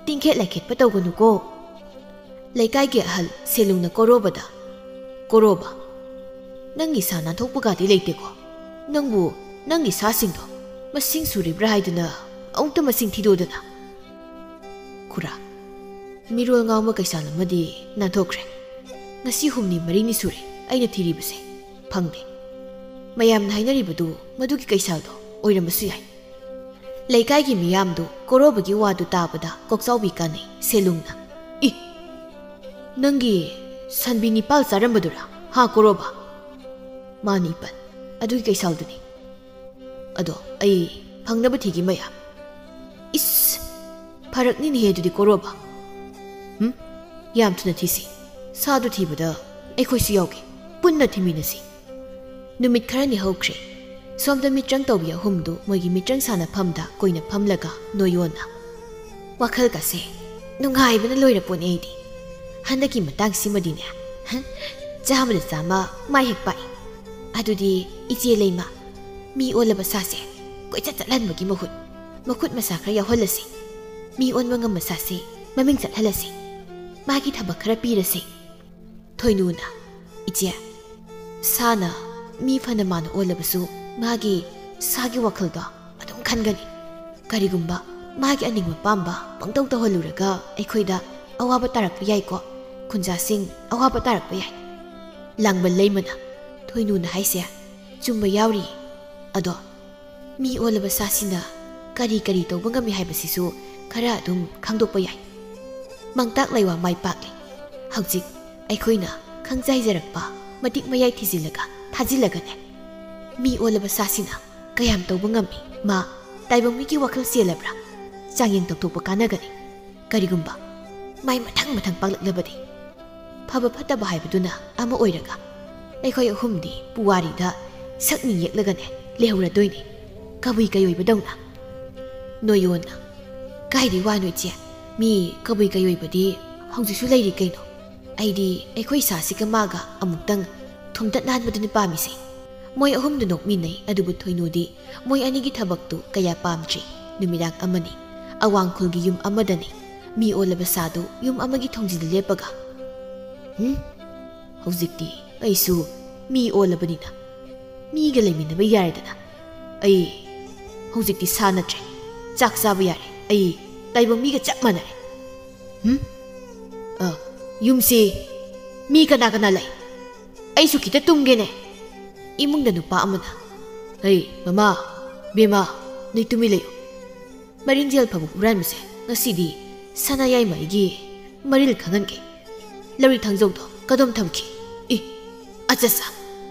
ꯇꯤꯡꯈꯦꯠ ꯂꯥꯏꯈꯦꯠꯄ ꯇꯧꯒꯅꯨꯀꯣ꯫" ꯂꯩꯀꯥꯏꯒꯤ ꯑꯍꯜ ꯁꯦꯂꯨꯡꯅ ꯀꯣꯔꯣꯕꯗ, "ꯀꯣꯔꯣꯕ, ꯅꯪꯒꯤ ꯁꯥ ꯅꯥꯟꯊꯣꯛꯄꯒꯗꯤ ꯂꯩꯇꯦꯀꯣ? ꯅꯪꯕꯨ ꯅꯪꯒꯤ ꯁꯥꯁꯤꯡꯗꯣ ꯃꯁꯤꯡ ꯁꯨꯔꯤꯕ꯭ꯔꯥ ꯍꯥꯏꯗꯨꯅ ꯑꯃꯨꯛꯇ ꯃꯁꯤꯡ ꯊꯤꯗꯣꯛꯑꯗꯅ꯫" "ꯈꯨꯔꯥ, ꯃꯤꯔꯣꯜ ꯉꯥꯎꯕ ꯀꯩꯁꯥꯜ ꯑꯃꯗꯤ ꯅꯥꯟꯊꯣꯛꯈ꯭ꯔꯦ꯫ ꯉꯁꯤ ꯍꯨꯝꯅꯤ ꯃꯔꯤꯅꯤ ꯁꯨꯔꯦ ꯑꯩꯅ ꯊꯤꯔꯤꯕꯁꯦ, ꯐꯪꯗꯦ꯫ ꯃꯌꯥꯝꯅ ꯍꯥꯏꯅꯔꯤꯕꯗꯨ ꯃꯗꯨꯒꯤ ꯀꯩꯁꯥꯜꯗꯣ ꯑꯣꯏꯔꯝꯕꯁꯨ ꯌꯥꯏ꯫" ꯂꯩꯀꯥꯏꯒꯤ ꯃꯤꯌꯥꯝꯗꯨ ꯀꯣꯔꯣꯕꯒꯤ ꯋꯥꯗꯨ ꯇꯥꯕꯗ ꯀꯣꯛꯆꯥꯎꯕꯤ ꯀꯥꯅꯩ ꯁꯦꯂꯨꯡꯅ꯫ "ꯏ! ꯅꯪꯒꯤ ꯁꯟꯕꯤ ꯅꯤꯄꯥꯜ ꯆꯥꯔꯝꯕꯗꯨꯔꯥ, ꯍꯥ ꯀꯣꯔꯣꯕ?" "ꯃꯥꯅꯤ ꯏꯄꯟ, ꯑꯗꯨꯒꯤ ꯀꯩꯁꯥꯜꯗꯨꯅꯤ꯫ ꯑꯗꯣ ꯑꯩ ꯐꯪꯅꯕ ꯊꯤꯒꯦ ꯃꯌꯥꯝ꯫" "ꯏꯁ! ꯐꯔꯛꯅꯤꯅꯦꯍꯦ ꯑꯗꯨꯗꯤ ꯀꯣꯔꯣꯕ꯫ ꯍꯨꯝ? ꯌꯥꯝ ꯊꯨꯅ ꯊꯤꯁꯤ꯫ ꯁꯥꯗꯨ ꯊꯤꯕꯗ ꯑꯩꯈꯣꯏꯁꯨ ꯌꯥꯎꯒꯦ꯫ ꯄꯨꯟꯅ ꯊꯤꯃꯤꯟꯅꯁꯤ꯫" ꯅꯨꯃꯤꯠ ꯈꯔꯅꯤ ꯍꯧꯈ꯭ꯔꯦ꯫ ꯁꯣꯝꯗ ꯃꯤꯇ꯭ꯔꯪ ꯇꯧꯕꯤ ꯑꯍꯨꯝꯗꯨ ꯃꯣꯏꯒꯤ ꯃꯤꯇ꯭ꯔꯪ ꯁꯥꯟꯅꯐꯝꯗ ꯀꯣꯏꯅ ꯐꯝꯂꯒ ꯅꯣꯏꯌꯣꯟꯅ, "ꯋꯥꯈꯜꯒꯁꯦ ꯅꯨꯡꯉꯥꯏꯕꯅ ꯂꯣꯏꯔ ꯄꯣꯠꯅꯤ ꯑꯩꯗꯤ꯫ ꯍꯟꯗꯛꯀꯤ ꯃꯇꯥꯡꯁꯤꯃꯗꯤꯅꯦ, ꯍ, ꯆꯥꯝꯃꯗ ꯆꯥꯝꯃ ꯃꯥꯏ ꯍꯦꯛ ꯄꯥꯛꯏ꯫ ꯑꯗꯨꯗꯤ ꯏꯆꯦ ꯂꯩꯃ, ꯃꯤ ꯑꯣꯜꯂꯕ ꯁꯥꯁꯦ ꯀꯣꯏꯆꯠ ꯆꯠꯍꯟꯕꯒꯤ ꯃꯍꯨꯠ ꯃꯈꯨꯠ ꯃꯁꯥ ꯈꯔ ꯌꯥꯎꯍꯜꯂꯁꯤ꯫ ꯃꯤ ꯑꯣꯟꯕ ꯉꯝꯕ ꯁꯥꯁꯦ ꯃꯃꯤꯡ ꯆꯠꯍꯜꯂꯁꯤ꯫ ꯃꯥꯒꯤ ꯊꯕꯛ ꯈꯔ ꯄꯤꯔꯁꯤ꯫" ꯊꯣꯏꯅꯨꯅ, "ꯏꯆꯦ, ꯁꯥꯅ ꯃꯤ ꯐꯅ ꯃꯥꯅ ꯑꯣꯜꯂꯕꯁꯨ ꯃꯥꯒꯤ ꯁꯥꯒꯤ ꯋꯥꯈꯜꯗꯣ ꯑꯗꯨꯝ ꯈꯟꯒꯅꯤ꯫ ꯀꯔꯤꯒꯨꯝꯕ ꯃꯥꯒꯤ ꯑꯅꯤꯡꯕ ꯄꯥꯝꯕ ꯄꯪꯇꯧ ꯇꯧꯍꯜꯂꯨꯔꯒ ꯑꯩꯈꯣꯏꯗ ꯑꯋꯥꯕ ꯇꯥꯔꯛꯄ ꯌꯥꯏꯀꯣ꯫ ꯈꯨꯟꯖꯥꯁꯤꯡ ꯑꯋꯥꯕ ꯇꯥꯔꯛꯄ ꯌꯥꯏ꯫" ꯂꯥꯡꯕꯜ ꯂꯩꯃꯅ, "ꯊꯣꯏꯅꯨꯅ ꯍꯥꯏꯁꯦ ꯆꯨꯝꯕ ꯌꯥꯎꯔꯤ꯫ ꯑꯗꯣ ꯃꯤ ꯑꯣꯜꯂꯕ ꯁꯥꯁꯤꯅ ꯀꯔꯤ ꯀꯔꯤ ꯇꯧꯕ ꯉꯝꯃꯤ ꯍꯥꯏꯕꯁꯤꯁꯨ ꯈꯔ ꯑꯗꯨꯝ ꯈꯪꯗꯣꯛꯄ ꯌꯥꯏ꯫ ꯃꯥꯡꯇꯥꯛ ꯂꯩꯋꯥ ꯃꯥꯏ ꯄꯥꯛꯂꯤ꯫ ꯍꯧꯖꯤꯛ ꯑꯩꯈꯣꯏꯅ ꯈꯪꯖ ꯍꯩꯖꯔꯛꯄ ꯃꯇꯤꯛ ꯃꯌꯥꯏ ꯊꯤꯖꯤꯜꯂꯒ ꯊꯥꯖꯤꯜꯂꯒꯅꯦ, ꯃꯤ ꯑꯣꯜꯂꯕ ꯁꯥꯁꯤꯅ ꯀꯌꯥꯝ ꯇꯧꯕ ꯉꯝꯃꯤ? ꯃꯥ ꯇꯥꯏꯕꯪ ꯃꯤꯒꯤ ꯋꯥꯈꯜ ꯆꯦꯜꯂꯕ꯭ꯔꯥ? ꯆꯥꯡꯌꯦꯡ ꯇꯧꯊꯣꯛꯄ ꯀꯥꯟꯅꯒꯅꯤ꯫ ꯀꯔꯤꯒꯨꯝꯕ ꯃꯥꯏ ꯃꯊꯪ ꯃꯊꯪ ꯄꯥꯛꯂꯛꯂꯕꯗꯤ? ꯐꯕ ꯐꯠꯇꯕ ꯍꯥꯏꯕꯗꯨꯅ ꯑꯃ ꯑꯣꯏꯔꯒ, ꯑꯩꯈꯣꯏ ꯑꯍꯨꯝꯗꯤ ꯄꯨꯋꯥꯔꯤꯗ ꯁꯛꯅꯤ ꯌꯦꯛꯂꯒꯅꯦ ꯂꯩꯍꯧꯔꯗꯣꯏꯅꯤ, ꯀꯕꯨꯏ ꯀꯌꯣꯏꯕꯗꯧꯅ꯫ ꯅꯣꯌꯣꯅ, "ꯀꯥꯏꯗꯩ ꯋꯥꯅꯣ ꯏꯆꯦ? ꯃꯤ ꯀꯕꯨꯏ ꯀꯌꯣꯏꯕꯗꯤ ꯍꯧꯖꯤꯛꯁꯨ ꯂꯩꯔꯤ ꯀꯩꯅꯣ꯫ ꯑꯩꯗꯤ ꯑꯩꯈꯣꯏ ꯏꯁꯥꯁꯤꯒ ꯃꯥꯒ ꯑꯃꯨꯛꯇꯪ ꯊꯣꯝꯇꯠ ꯅꯥꯟꯕꯗꯨꯅꯤ ꯄꯥꯝꯃꯤꯁꯦ"꯫ ꯃꯣꯏ ꯑꯍꯨꯝꯗꯨ ꯅꯣꯛꯃꯤꯟꯅꯩ, ꯑꯗꯨꯕꯨ ꯊꯣꯏꯅꯨꯗꯤ ꯃꯣꯏ ꯑꯅꯤꯒꯤ ꯊꯕꯛꯇꯨ ꯀꯌꯥ ꯄꯥꯝꯗ꯭ꯔꯤ꯫ ꯅꯨꯃꯤꯗꯥꯡ ꯑꯃꯅꯤ, ꯑꯋꯥꯡ ꯈꯨꯜꯒꯤ ꯌꯨꯝ ꯑꯃꯗꯅꯤ꯫ ꯃꯤ ꯑꯣꯜꯂꯕ ꯁꯥꯗꯨ ꯌꯨꯝ ꯑꯃꯒꯤ ꯊꯣꯡꯖꯤꯟꯗ ꯂꯦꯞꯄꯒ, "ꯍꯨꯝ? ꯍꯧꯖꯤꯛꯇꯤ ꯑꯩꯁꯨ ꯃꯤ ꯑꯣꯜꯂꯕꯅꯤꯅ ꯃꯤꯒ ꯂꯩꯃꯤꯟꯅꯕ ꯌꯥꯔꯦꯗꯅ꯫ ꯑꯩ ꯍꯧꯖꯤꯛꯇꯤ ꯁꯥ ꯅꯠꯇ꯭ꯔꯦ, ꯆꯥꯛ ꯆꯥꯕ ꯌꯥꯔꯦ꯫ ꯑꯩ ꯇꯥꯏꯕꯪ ꯃꯤꯒ ꯆꯞ ꯃꯥꯟꯅꯔꯦ꯫ ꯍꯨꯝ? ꯑ, ꯌꯨꯝꯁꯤ ꯃꯤ ꯀꯅꯥ ꯀꯅꯥ ꯂꯩ? ꯑꯩꯁꯨ ꯈꯤꯇ ꯇꯨꯝꯒꯦꯅꯦ"꯫ ꯏꯃꯨꯡꯗ ꯅꯨꯄꯥ ꯑꯃꯅ, "ꯍꯩ, ꯃꯃꯥ, ꯕꯦꯝꯃ, ꯅꯣꯏ ꯇꯨꯃꯤꯟ ꯂꯩꯌꯨ꯫ ꯃꯔꯤꯡꯖꯦꯜ ꯐꯕꯨꯡ ꯍꯨꯔꯥꯟꯕꯁꯦ ꯉꯁꯤꯗꯤ ꯁꯅꯥ ꯌꯥꯏꯃ ꯑꯩꯒꯤ ꯃꯔꯤꯜ ꯈꯪꯍꯟꯒꯦ꯫ ꯂꯧꯔꯤ ꯊꯥꯡꯖꯧꯗꯣ ꯀꯗꯣꯝ ꯊꯝꯈꯤ? ꯏ, ꯑꯆꯁ!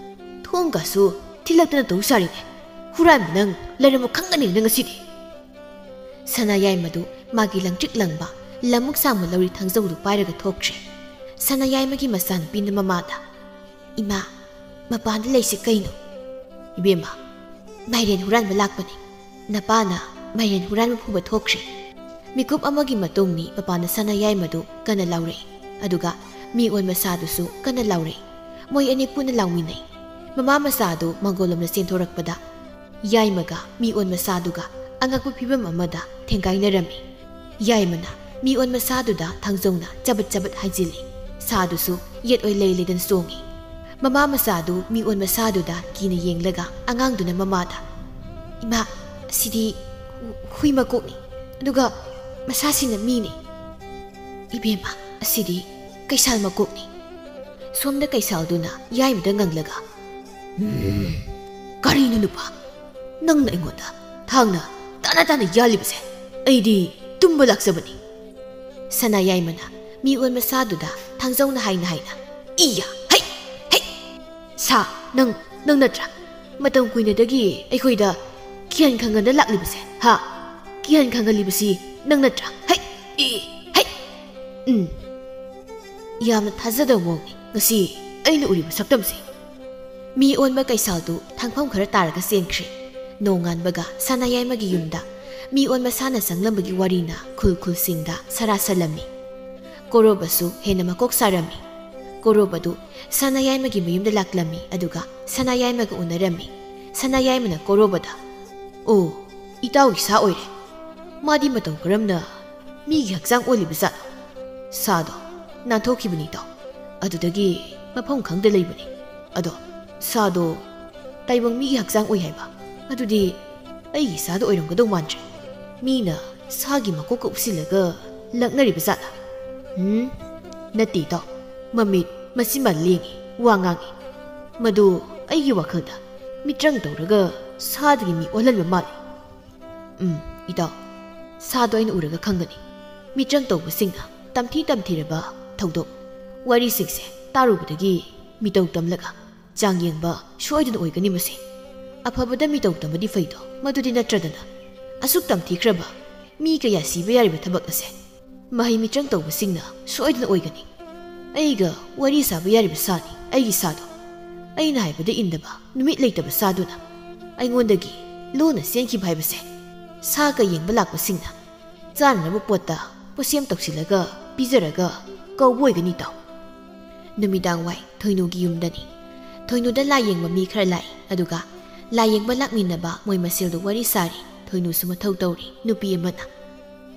ꯊꯣꯡꯒꯁꯨ ꯊꯤꯜꯂꯛꯇꯅ ꯇꯧ ꯁꯥꯔꯤꯅꯦ꯫ ꯍꯨꯔꯥꯟꯕ ꯅꯪ ꯂꯩꯔꯝꯃꯣ ꯈꯪꯒꯅꯤ ꯅꯪ ꯉꯁꯤꯗꯤ"꯫ ꯁꯅꯥ ꯌꯥꯏꯃꯗꯨ ꯃꯥꯒꯤ ꯂꯪꯇ꯭ꯔꯤꯛ ꯂꯪꯕ ꯂꯝꯃꯨꯛ ꯁꯥꯡꯕ ꯂꯧꯔꯤ ꯊꯥꯡꯖꯧꯗꯨ ꯄꯥꯏꯔꯒ ꯊꯣꯛꯈ꯭ꯔꯦ꯫ ꯁꯅꯥ ꯌꯥꯏꯃꯒꯤ ꯃꯆꯥꯅꯨꯄꯤꯅ ꯃꯃꯥꯗ, "ꯏꯃꯥ, ꯃꯄꯥꯟꯗ ꯂꯩꯁꯤ ꯀꯩꯅꯣ?" "ꯏꯕꯦꯝꯃ, ꯃꯥꯏꯔꯦꯟ ꯍꯨꯔꯥꯟꯕ ꯂꯥꯛꯄꯅꯤ꯫ ꯅꯄꯥꯅ ꯃꯥꯏꯔꯦꯟ ꯍꯨꯔꯥꯟꯕ ꯐꯨꯕ ꯊꯣꯛꯈ꯭ꯔꯦ"꯫ ꯃꯤꯀꯨꯞ ꯑꯃꯒꯤ ꯃꯇꯨꯡ ꯃꯤ ꯃꯄꯥꯟꯗ ꯁꯅꯥ ꯌꯥꯏꯃꯗꯨ ꯀꯟꯅ ꯂꯥꯎꯔꯛꯏ꯫ ꯑꯗꯨꯒ ꯃꯤ ꯑꯣꯟꯕ ꯁꯥꯗꯨꯁꯨ ꯀꯟꯅ ꯂꯥꯎꯔꯛꯏ꯫ ꯃꯣꯏ ꯑꯅꯤ ꯄꯨꯟꯅ ꯂꯥꯎꯃꯤꯟꯅꯩ꯫ ꯃꯃꯥ ꯃꯆꯥ ꯑꯗꯨ ꯃꯥꯡꯒꯣꯜꯂꯣꯝꯗ ꯆꯦꯟꯊꯣꯔꯛꯄꯗ ꯌꯥꯏꯃꯒ ꯃꯤ ꯑꯣꯟꯕ ꯁꯥꯗꯨꯒ ꯑꯉꯛꯄ ꯐꯤꯕꯝ ꯑꯃꯗ ꯊꯦꯡꯒꯥꯏꯅꯔꯝꯃꯤ꯫ ꯌꯥꯏꯃꯅ ꯃꯤ ꯑꯣꯟꯕ ꯁꯥꯗꯨꯗ ꯊꯥꯡꯖꯧꯅ ꯆꯕꯠ ꯆꯕꯠ ꯍꯥꯏꯖꯤꯜꯂꯤ꯫ ꯁꯥꯗꯨꯁꯨ ꯌꯦꯠ ꯑꯣꯏ ꯂꯩ ꯂꯩꯗꯅ ꯆꯣꯡꯉꯤ꯫ ꯃꯃꯥ ꯃꯆꯥꯗꯨ ꯃꯤ ꯑꯣꯟꯕ ꯁꯥꯗꯨꯗ ꯀꯤꯅ ꯌꯦꯡꯂꯒ ꯑꯉꯥꯡꯗꯨꯅ ꯃꯃꯥꯗ, "ꯏꯃꯥ, ꯑꯁꯤꯗꯤ ꯍꯨ-, ꯍꯨꯏ ꯃꯀꯣꯛꯅꯤ, ꯑꯗꯨꯒ ꯃꯁꯥꯁꯤꯅ ꯃꯤꯅꯤ꯫ ꯏꯕꯦꯝꯃ, ꯑꯁꯤꯗꯤ ꯀꯩꯁꯥꯜ ꯃꯀꯣꯛꯅꯤ"꯫ ꯁꯣꯝꯗ ꯀꯩꯁꯥꯜꯗꯨꯅ ꯌꯥꯏꯃꯗ ꯉꯪꯂꯒ, "ꯎꯝ, ꯀꯔꯤꯅꯣ ꯅꯨꯄꯥ? ꯅꯪꯅ ꯑꯩꯉꯣꯟꯗ ꯊꯥꯡꯅ ꯇꯥꯅ ꯇꯥꯅ ꯌꯥꯜꯂꯤꯕꯁꯦ? ꯑꯩꯗꯤ ꯇꯨꯝꯕ ꯂꯥꯛꯆꯕꯅꯤ"꯫ ꯁꯅꯥ ꯌꯥꯏꯃꯅ ꯃꯤ ꯑꯣꯟꯕ ꯁꯥꯗꯨꯗ ꯊꯥꯡꯖꯧꯅ ꯍꯥꯏꯅ ꯍꯥꯏꯅ, "ꯏꯌꯥ! ꯍꯩ! ꯍꯩ! ꯁꯥ, ꯅꯪ, ꯅꯪ ꯅꯠꯇ꯭ꯔꯥ? ꯃꯇꯝ ꯀꯨꯏꯅꯗꯒꯤ ꯑꯩꯈꯣꯏꯗ ꯀꯤꯍꯟ ꯈꯪꯍꯟꯗ ꯂꯥꯛꯂꯤꯕꯁꯦ, ꯍꯥ? ꯀꯤꯍꯟ ꯈꯪꯍꯜꯂꯤꯕꯁꯤ ꯅꯪ ꯅꯠꯇ꯭ꯔꯥ? ꯍꯩ! ꯏ! ꯍꯩ! ꯎꯝ꯫ ꯌꯥꯝꯅ ꯊꯥꯖꯗꯕ ꯃꯑꯣꯡꯅꯤ ꯉꯁꯤ ꯑꯩꯅ ꯎꯔꯤꯕ ꯁꯛꯇꯝꯁꯦ꯫ ꯃꯤ ꯑꯣꯟꯕ ꯀꯩꯁꯥꯜꯗꯨ ꯊꯥꯡꯐꯝ ꯈꯔ ꯇꯥꯔꯒ ꯆꯦꯟꯈ꯭ꯔꯦ꯫ ꯅꯣꯡꯉꯥꯟꯕꯒ ꯁꯅꯥꯌꯥꯏꯃꯒꯤ ꯌꯨꯝꯗ ꯃꯤ ꯑꯣꯟꯕ ꯁꯥꯅ ꯆꯪꯂꯝꯕꯒꯤ ꯋꯥꯔꯤꯅ ꯈꯨꯜ ꯈꯨꯜꯁꯤꯡꯗ ꯁꯔꯥ ꯁꯜꯂꯝꯃꯤ꯫ ꯀꯣꯔꯣꯕꯁꯨ ꯍꯦꯟꯅ ꯃꯀꯣꯛ ꯁꯥꯔꯝꯃꯤ꯫ ꯀꯣꯔꯣꯕꯗꯨ ꯁꯅꯥꯌꯥꯏꯃꯒꯤ ꯃꯌꯨꯝꯗ ꯂꯥꯛꯂꯝꯃꯤ, ꯑꯗꯨꯒ ꯁꯅꯥꯌꯥꯏꯃꯒ ꯎꯅꯔꯝꯃꯤ꯫ ꯁꯅꯥꯌꯥꯏꯃꯅ ꯀꯣꯔꯣꯕꯗ, "ꯑꯣ, ꯏꯇꯥꯎꯒꯤ ꯁꯥ ꯑꯣꯏꯔꯦ꯫ ꯃꯥꯗꯤ ꯃꯇꯧ ꯀꯔꯝꯅ ꯃꯤꯒꯤ ꯍꯛꯆꯥꯡ ꯑꯣꯜꯂꯤꯕ ꯖꯥꯠꯅꯣ? ꯁꯥꯗꯣ ꯅꯥꯟꯊꯣꯛꯈꯤꯕꯅꯤ ꯏꯇꯥꯎ꯫ ꯑꯗꯨꯗꯒꯤ ꯃꯐꯝ ꯈꯪꯗ ꯂꯩꯕꯅꯤ꯫ ꯑꯗꯣ ꯁꯥꯗꯣ ꯇꯥꯏꯕꯪ ꯃꯤꯒꯤ ꯍꯛꯆꯥꯡ ꯑꯣꯏ ꯍꯥꯏꯕ? ꯑꯗꯨꯗꯤ ꯑꯩꯒꯤ ꯁꯥꯗꯣ ꯑꯣꯏꯔꯝꯒꯗꯧ ꯃꯥꯟꯗ꯭ꯔꯦ꯫ ꯃꯤꯅ ꯁꯥꯒꯤ ꯃꯀꯣꯛꯀ ꯎꯞꯁꯤꯜꯂꯒ ꯂꯛꯅꯔꯤꯕ ꯖꯥꯠꯂ?" "ꯎꯝ, ꯅꯠꯇꯦ ꯏꯇꯥꯎ꯫ ꯃꯃꯤꯠ ꯃꯁꯤꯃ ꯂꯦꯡꯉꯤ, ꯋꯥ ꯉꯥꯡꯉꯤ꯫ ꯃꯗꯨ ꯑꯩꯒꯤ ꯋꯥꯈꯜꯗ ꯃꯤꯇ꯭ꯔꯪ ꯇꯧꯔꯒ ꯁꯥꯗꯒꯤ ꯃꯤ ꯑꯣꯜꯍꯟꯕ ꯃꯥꯜꯂꯤ꯫ ꯎꯝ, ꯏꯇꯥꯎ, ꯁꯥꯗꯣ ꯑꯩꯅ ꯎꯔꯒ ꯈꯪꯒꯅꯤ꯫ ꯃꯤꯇ꯭ꯔꯪ ꯇꯧꯕꯁꯤꯡꯅ ꯇꯝꯊꯤ ꯇꯝꯊꯤꯔꯕ ꯊꯧꯗꯣꯛ ꯋꯥꯔꯤꯁꯤꯡꯁꯦ ꯇꯥꯔꯨꯕꯗꯒꯤ ꯃꯤꯇꯧ ꯇꯝꯂꯒ ꯆꯥꯡ ꯌꯦꯡꯕ ꯁꯣꯏꯗꯅ ꯑꯣꯏꯒꯅꯤ ꯃꯁꯤ꯫ ꯑꯐꯕꯗ ꯃꯤꯇꯧ ꯇꯝꯕꯗꯤ ꯐꯩꯗꯣ, ꯃꯗꯨꯗꯤ ꯅꯠꯇ꯭ꯔꯗꯅ꯫ ꯑꯁꯨꯛ ꯇꯝꯊꯤꯈ꯭ꯔꯕ ꯃꯤ ꯀꯌꯥ ꯁꯤꯕ ꯌꯥꯔꯤꯕ ꯊꯕꯛ ꯑꯁꯦ ꯃꯍꯩ ꯃꯤꯇ꯭ꯔꯪ ꯇꯧꯕꯁꯤꯡꯅ ꯁꯣꯏꯗꯅ ꯑꯣꯏꯒꯅꯤ꯫ ꯑꯩꯒ ꯋꯥꯔꯤ ꯁꯥꯕ ꯌꯥꯔꯤꯕ ꯁꯥꯅꯤ ꯑꯩꯒꯤ ꯁꯥꯗꯣ꯫ ꯑꯩꯅ ꯍꯥꯏꯕꯗ ꯏꯟꯗꯕ, ꯅꯨꯃꯤꯠ ꯂꯩꯇꯕ ꯁꯥꯗꯨꯅ ꯑꯩꯉꯣꯟꯗꯒꯤ ꯂꯣꯟꯅ ꯆꯦꯟꯈꯤꯕ ꯍꯥꯏꯕꯁꯦ꯫ ꯁꯥ ꯀꯩ ꯌꯦꯡꯕ ꯂꯥꯛꯄꯁꯤꯡꯅ ꯆꯥꯅꯅꯕ ꯄꯣꯠꯇ ꯄꯣꯠꯁꯦꯝ ꯇꯧꯁꯤꯜꯂꯒ ꯄꯤꯖꯔꯒ ꯀꯧꯕ ꯑꯣꯏꯒꯅꯤ ꯏꯇꯥꯎ꯫" ꯅꯨꯃꯤꯗꯥꯡ ꯋꯥꯏ ꯊꯣꯏꯅꯨꯒꯤ ꯌꯨꯝꯗꯅꯤ꯫ ꯊꯣꯏꯅꯨꯗ ꯂꯥꯏ ꯌꯦꯡꯕ ꯃꯤ ꯈꯔ ꯂꯥꯛꯏ, ꯑꯗꯨꯒ ꯂꯥꯏ ꯌꯦꯡꯕ ꯂꯥꯛꯃꯤꯟꯅꯕ ꯃꯣꯏ ꯃꯁꯦꯜꯗꯨ ꯋꯥꯔꯤ ꯁꯥꯔꯤ꯫ ꯊꯣꯏꯅꯨꯁꯨ ꯃꯊꯧ ꯇꯧꯔꯤ꯫ ꯅꯨꯄꯤ ꯑꯃꯅ,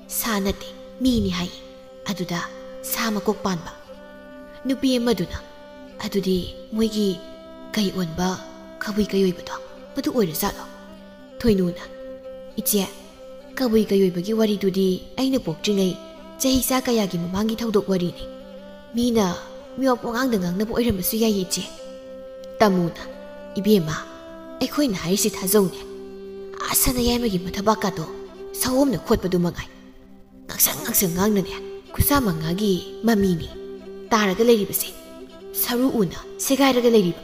"ꯁꯥ ꯅꯠꯇꯦ, ꯃꯤꯅꯤ" ꯍꯥꯏꯌꯦ꯫ ꯑꯗꯨꯗ ꯁꯥ ꯃꯀꯣꯛ ꯄꯥꯟꯕ꯫ ꯅꯨꯄꯤ ꯑꯃꯗꯨꯅ, "ꯑꯗꯨꯗꯤ ꯃꯣꯏꯒꯤ ꯀꯩ ꯑꯣꯟꯕ ꯀꯕꯨꯏ ꯀꯩ ꯑꯣꯏꯕꯗꯣ ꯃꯗꯨ ꯑꯣꯏꯔꯖꯥꯠꯂꯣ?" ꯊꯣꯏꯅꯨꯅ, "ꯏꯆꯦ, ꯀꯕꯨꯏ ꯀꯩ ꯑꯣꯏꯕꯒꯤ ꯋꯥꯔꯤꯗꯨꯗꯤ ꯑꯩꯅ ꯄꯣꯛꯇ꯭ꯔꯤꯉꯩ ꯆꯍꯤ ꯆꯥ ꯀꯌꯥꯒꯤ ꯃꯃꯥꯡꯒꯤ ꯊꯧꯗꯣꯛ ꯋꯥꯔꯤꯅꯤ꯫ ꯃꯤꯅ ꯃꯤꯋꯥ ꯄꯉꯥꯡꯗ ꯉꯥꯡꯅꯕ ꯑꯣꯏꯔꯝꯕꯁꯨ ꯌꯥꯏꯌꯦ ꯏꯆꯦ꯫" ꯇꯥꯃꯣꯅ, "ꯏꯕꯦꯝꯃ, ꯑꯩꯈꯣꯏꯅ ꯍꯥꯏꯔꯤꯁꯤ ꯊꯥꯖꯧꯅꯦ꯫ ꯑꯥ, ꯁꯅꯥꯌꯥꯏꯃꯒꯤ ꯃꯊꯕꯥꯛꯀꯥꯗꯣ ꯁꯑꯣꯝꯅ ꯈꯣꯠꯄꯗꯨ ꯃꯉꯥꯏ꯫ ꯉꯥꯡꯁꯪ ꯉꯥꯡꯁꯪ ꯉꯥꯡꯅꯅꯦ, ꯈꯨꯠꯁꯥ ꯃꯉꯥꯒꯤ ꯃꯃꯤꯅꯤ ꯇꯥꯔꯒ ꯂꯩꯔꯤꯕꯁꯦ꯫ ꯁꯔꯨ ꯎꯅ ꯁꯦꯒꯥꯏꯔꯒ ꯂꯩꯔꯤꯕ꯫"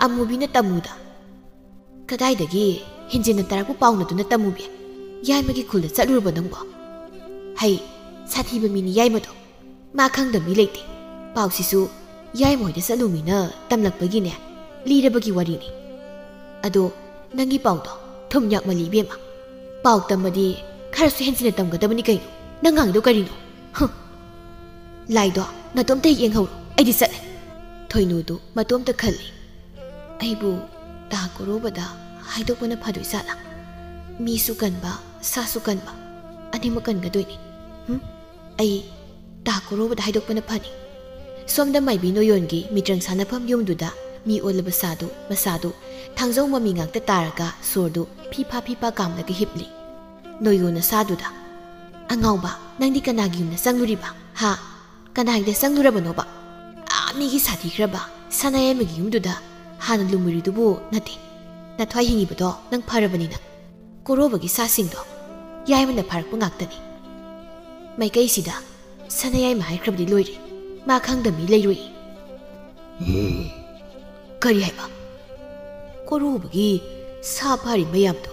ꯑꯃꯨꯕꯤꯅ ꯇꯥꯃꯣꯗ, "ꯀꯗꯥꯏꯗꯒꯤ ꯍꯦꯟꯖꯤꯟꯅ ꯇꯥꯔꯛꯄ ꯄꯥꯎꯅꯣꯗꯨ ꯅꯇꯃꯨꯕꯤ? ꯌꯥꯏꯃꯒꯤ ꯈꯨꯜꯗ ꯆꯠꯂꯨꯔꯕꯣ ꯅꯪꯕꯣ?" "ꯍꯩ, ꯁꯥꯊꯤꯕ ꯃꯤꯅꯤ ꯌꯥꯏꯃꯗꯣ꯫ ꯃꯥ ꯈꯪꯗꯕ ꯃꯤ ꯂꯩꯇꯦ꯫ ꯄꯥꯎꯁꯤꯁꯨ ꯌꯥꯏꯃ ꯍꯣꯏꯗ ꯆꯠꯂꯨꯃꯤꯅ ꯇꯝꯂꯛꯄꯒꯤꯅꯦ, ꯂꯤꯔꯕꯒꯤ ꯋꯥꯔꯤꯅꯤ꯫ ꯑꯗꯣ ꯅꯪꯒꯤ ꯄꯥꯎꯗꯣ ꯊꯨꯝ ꯌꯥꯛꯃꯜꯂꯤ ꯏꯕꯦꯝꯃ꯫ ꯄꯥꯎ ꯇꯝꯃꯗꯤ ꯈꯔꯁꯨ ꯍꯦꯟꯖꯤꯟꯅ ꯇꯝꯒꯗꯕꯅꯤ ꯀꯩꯅꯣ꯫ ꯅꯪ ꯉꯥꯡꯉꯤꯗꯣ ꯀꯔꯤꯅꯣ? ꯍꯨꯝ꯫ ꯂꯥꯏꯗꯣ ꯅꯇꯣꯝꯇ ꯌꯦꯡꯍꯧꯔꯣ, ꯑꯩꯗꯤ ꯆꯠꯂꯦ꯫" ꯊꯣꯏꯅꯨꯗꯨ ꯃꯇꯣꯝꯇ ꯈꯜꯂꯤ꯫ "ꯑꯩꯕꯨ ꯇꯥ ꯀꯣꯔꯣꯕꯗ ꯍꯥꯏꯗꯣꯛꯄꯅ ꯐꯗꯣꯏ ꯖꯥꯠꯂꯥ? ꯃꯤꯁꯨ ꯀꯟꯕ, ꯁꯥꯁꯨ ꯀꯟꯕ, ꯑꯅꯤꯃꯛ ꯀꯟꯒꯗꯣꯏꯅꯤ꯫ ꯍꯨꯝ? ꯑꯩ ꯇꯥ ꯀꯣꯔꯣꯕꯗ ꯍꯥꯏꯗꯣꯛꯄꯅ ꯐꯅꯤ꯫" ꯁꯣꯝꯗ ꯃꯥꯏꯕꯤ ꯅꯣꯌꯣꯟꯒꯤ ꯃꯤꯇ꯭ꯔꯪ ꯁꯥꯟꯅꯐꯝ ꯌꯨꯝꯗꯨꯗ ꯃꯤ ꯑꯣꯜꯂꯕ ꯁꯥꯗꯨ, ꯃꯁꯥꯗꯨ ꯊꯥꯡꯖꯧ ꯃꯃꯤ ꯉꯥꯛꯇ ꯇꯥꯔꯒ ꯁꯣꯔꯗꯨ ꯐꯤ ꯐꯥ ꯐꯤ ꯐꯥ ꯀꯥꯝꯂꯒ ꯍꯤꯞꯂꯤ꯫ ꯅꯣꯌꯣꯟꯅ ꯁꯥꯗꯨꯗ, "ꯑꯉꯥꯎꯕ, ꯅꯪꯗꯤ ꯀꯅꯥꯒꯤ ꯌꯨꯝꯗ ꯆꯪꯂꯨꯔꯤꯕ? ꯍꯥ? ꯀꯅꯥꯒꯤꯗ ꯆꯪꯂꯨꯔꯕꯅꯣꯕ? ꯑꯥ, ꯃꯤꯒꯤ ꯁꯥꯊꯤꯈ꯭ꯔꯕ ꯁꯅꯥꯌꯥꯏꯃꯒꯤ ꯌꯨꯝꯗꯨꯗ ꯍꯥꯟꯅ ꯂꯨꯝꯃꯨꯔꯤꯗꯨꯕꯨ ꯅꯠꯇꯦ, ꯅꯊ꯭ꯋꯥꯏ ꯍꯤꯡꯉꯤꯕꯗꯣ ꯅꯪ ꯐꯔꯕꯅꯤꯅ꯫ ꯀꯣꯔꯣꯕꯒꯤ ꯁꯥꯁꯤꯡꯗꯣ ꯌꯥꯏꯃꯅ ꯐꯥꯔꯛꯄ ꯉꯥꯛꯇꯅꯤ꯫ ꯃꯥꯏꯀꯩꯁꯤꯗ ꯁꯅꯥꯌꯥꯏꯃ ꯍꯥꯏꯈ꯭ꯔꯕꯗꯤ ꯂꯣꯏꯔꯦ, ꯃꯥ ꯈꯪꯗꯕ ꯃꯤ ꯂꯩꯔꯣꯏ꯫" "ꯀꯔꯤ ꯍꯥꯏꯕ? ꯀꯣꯔꯣꯕꯒꯤ ꯁꯥ ꯐꯥꯔꯤ ꯃꯌꯥꯝꯗꯣ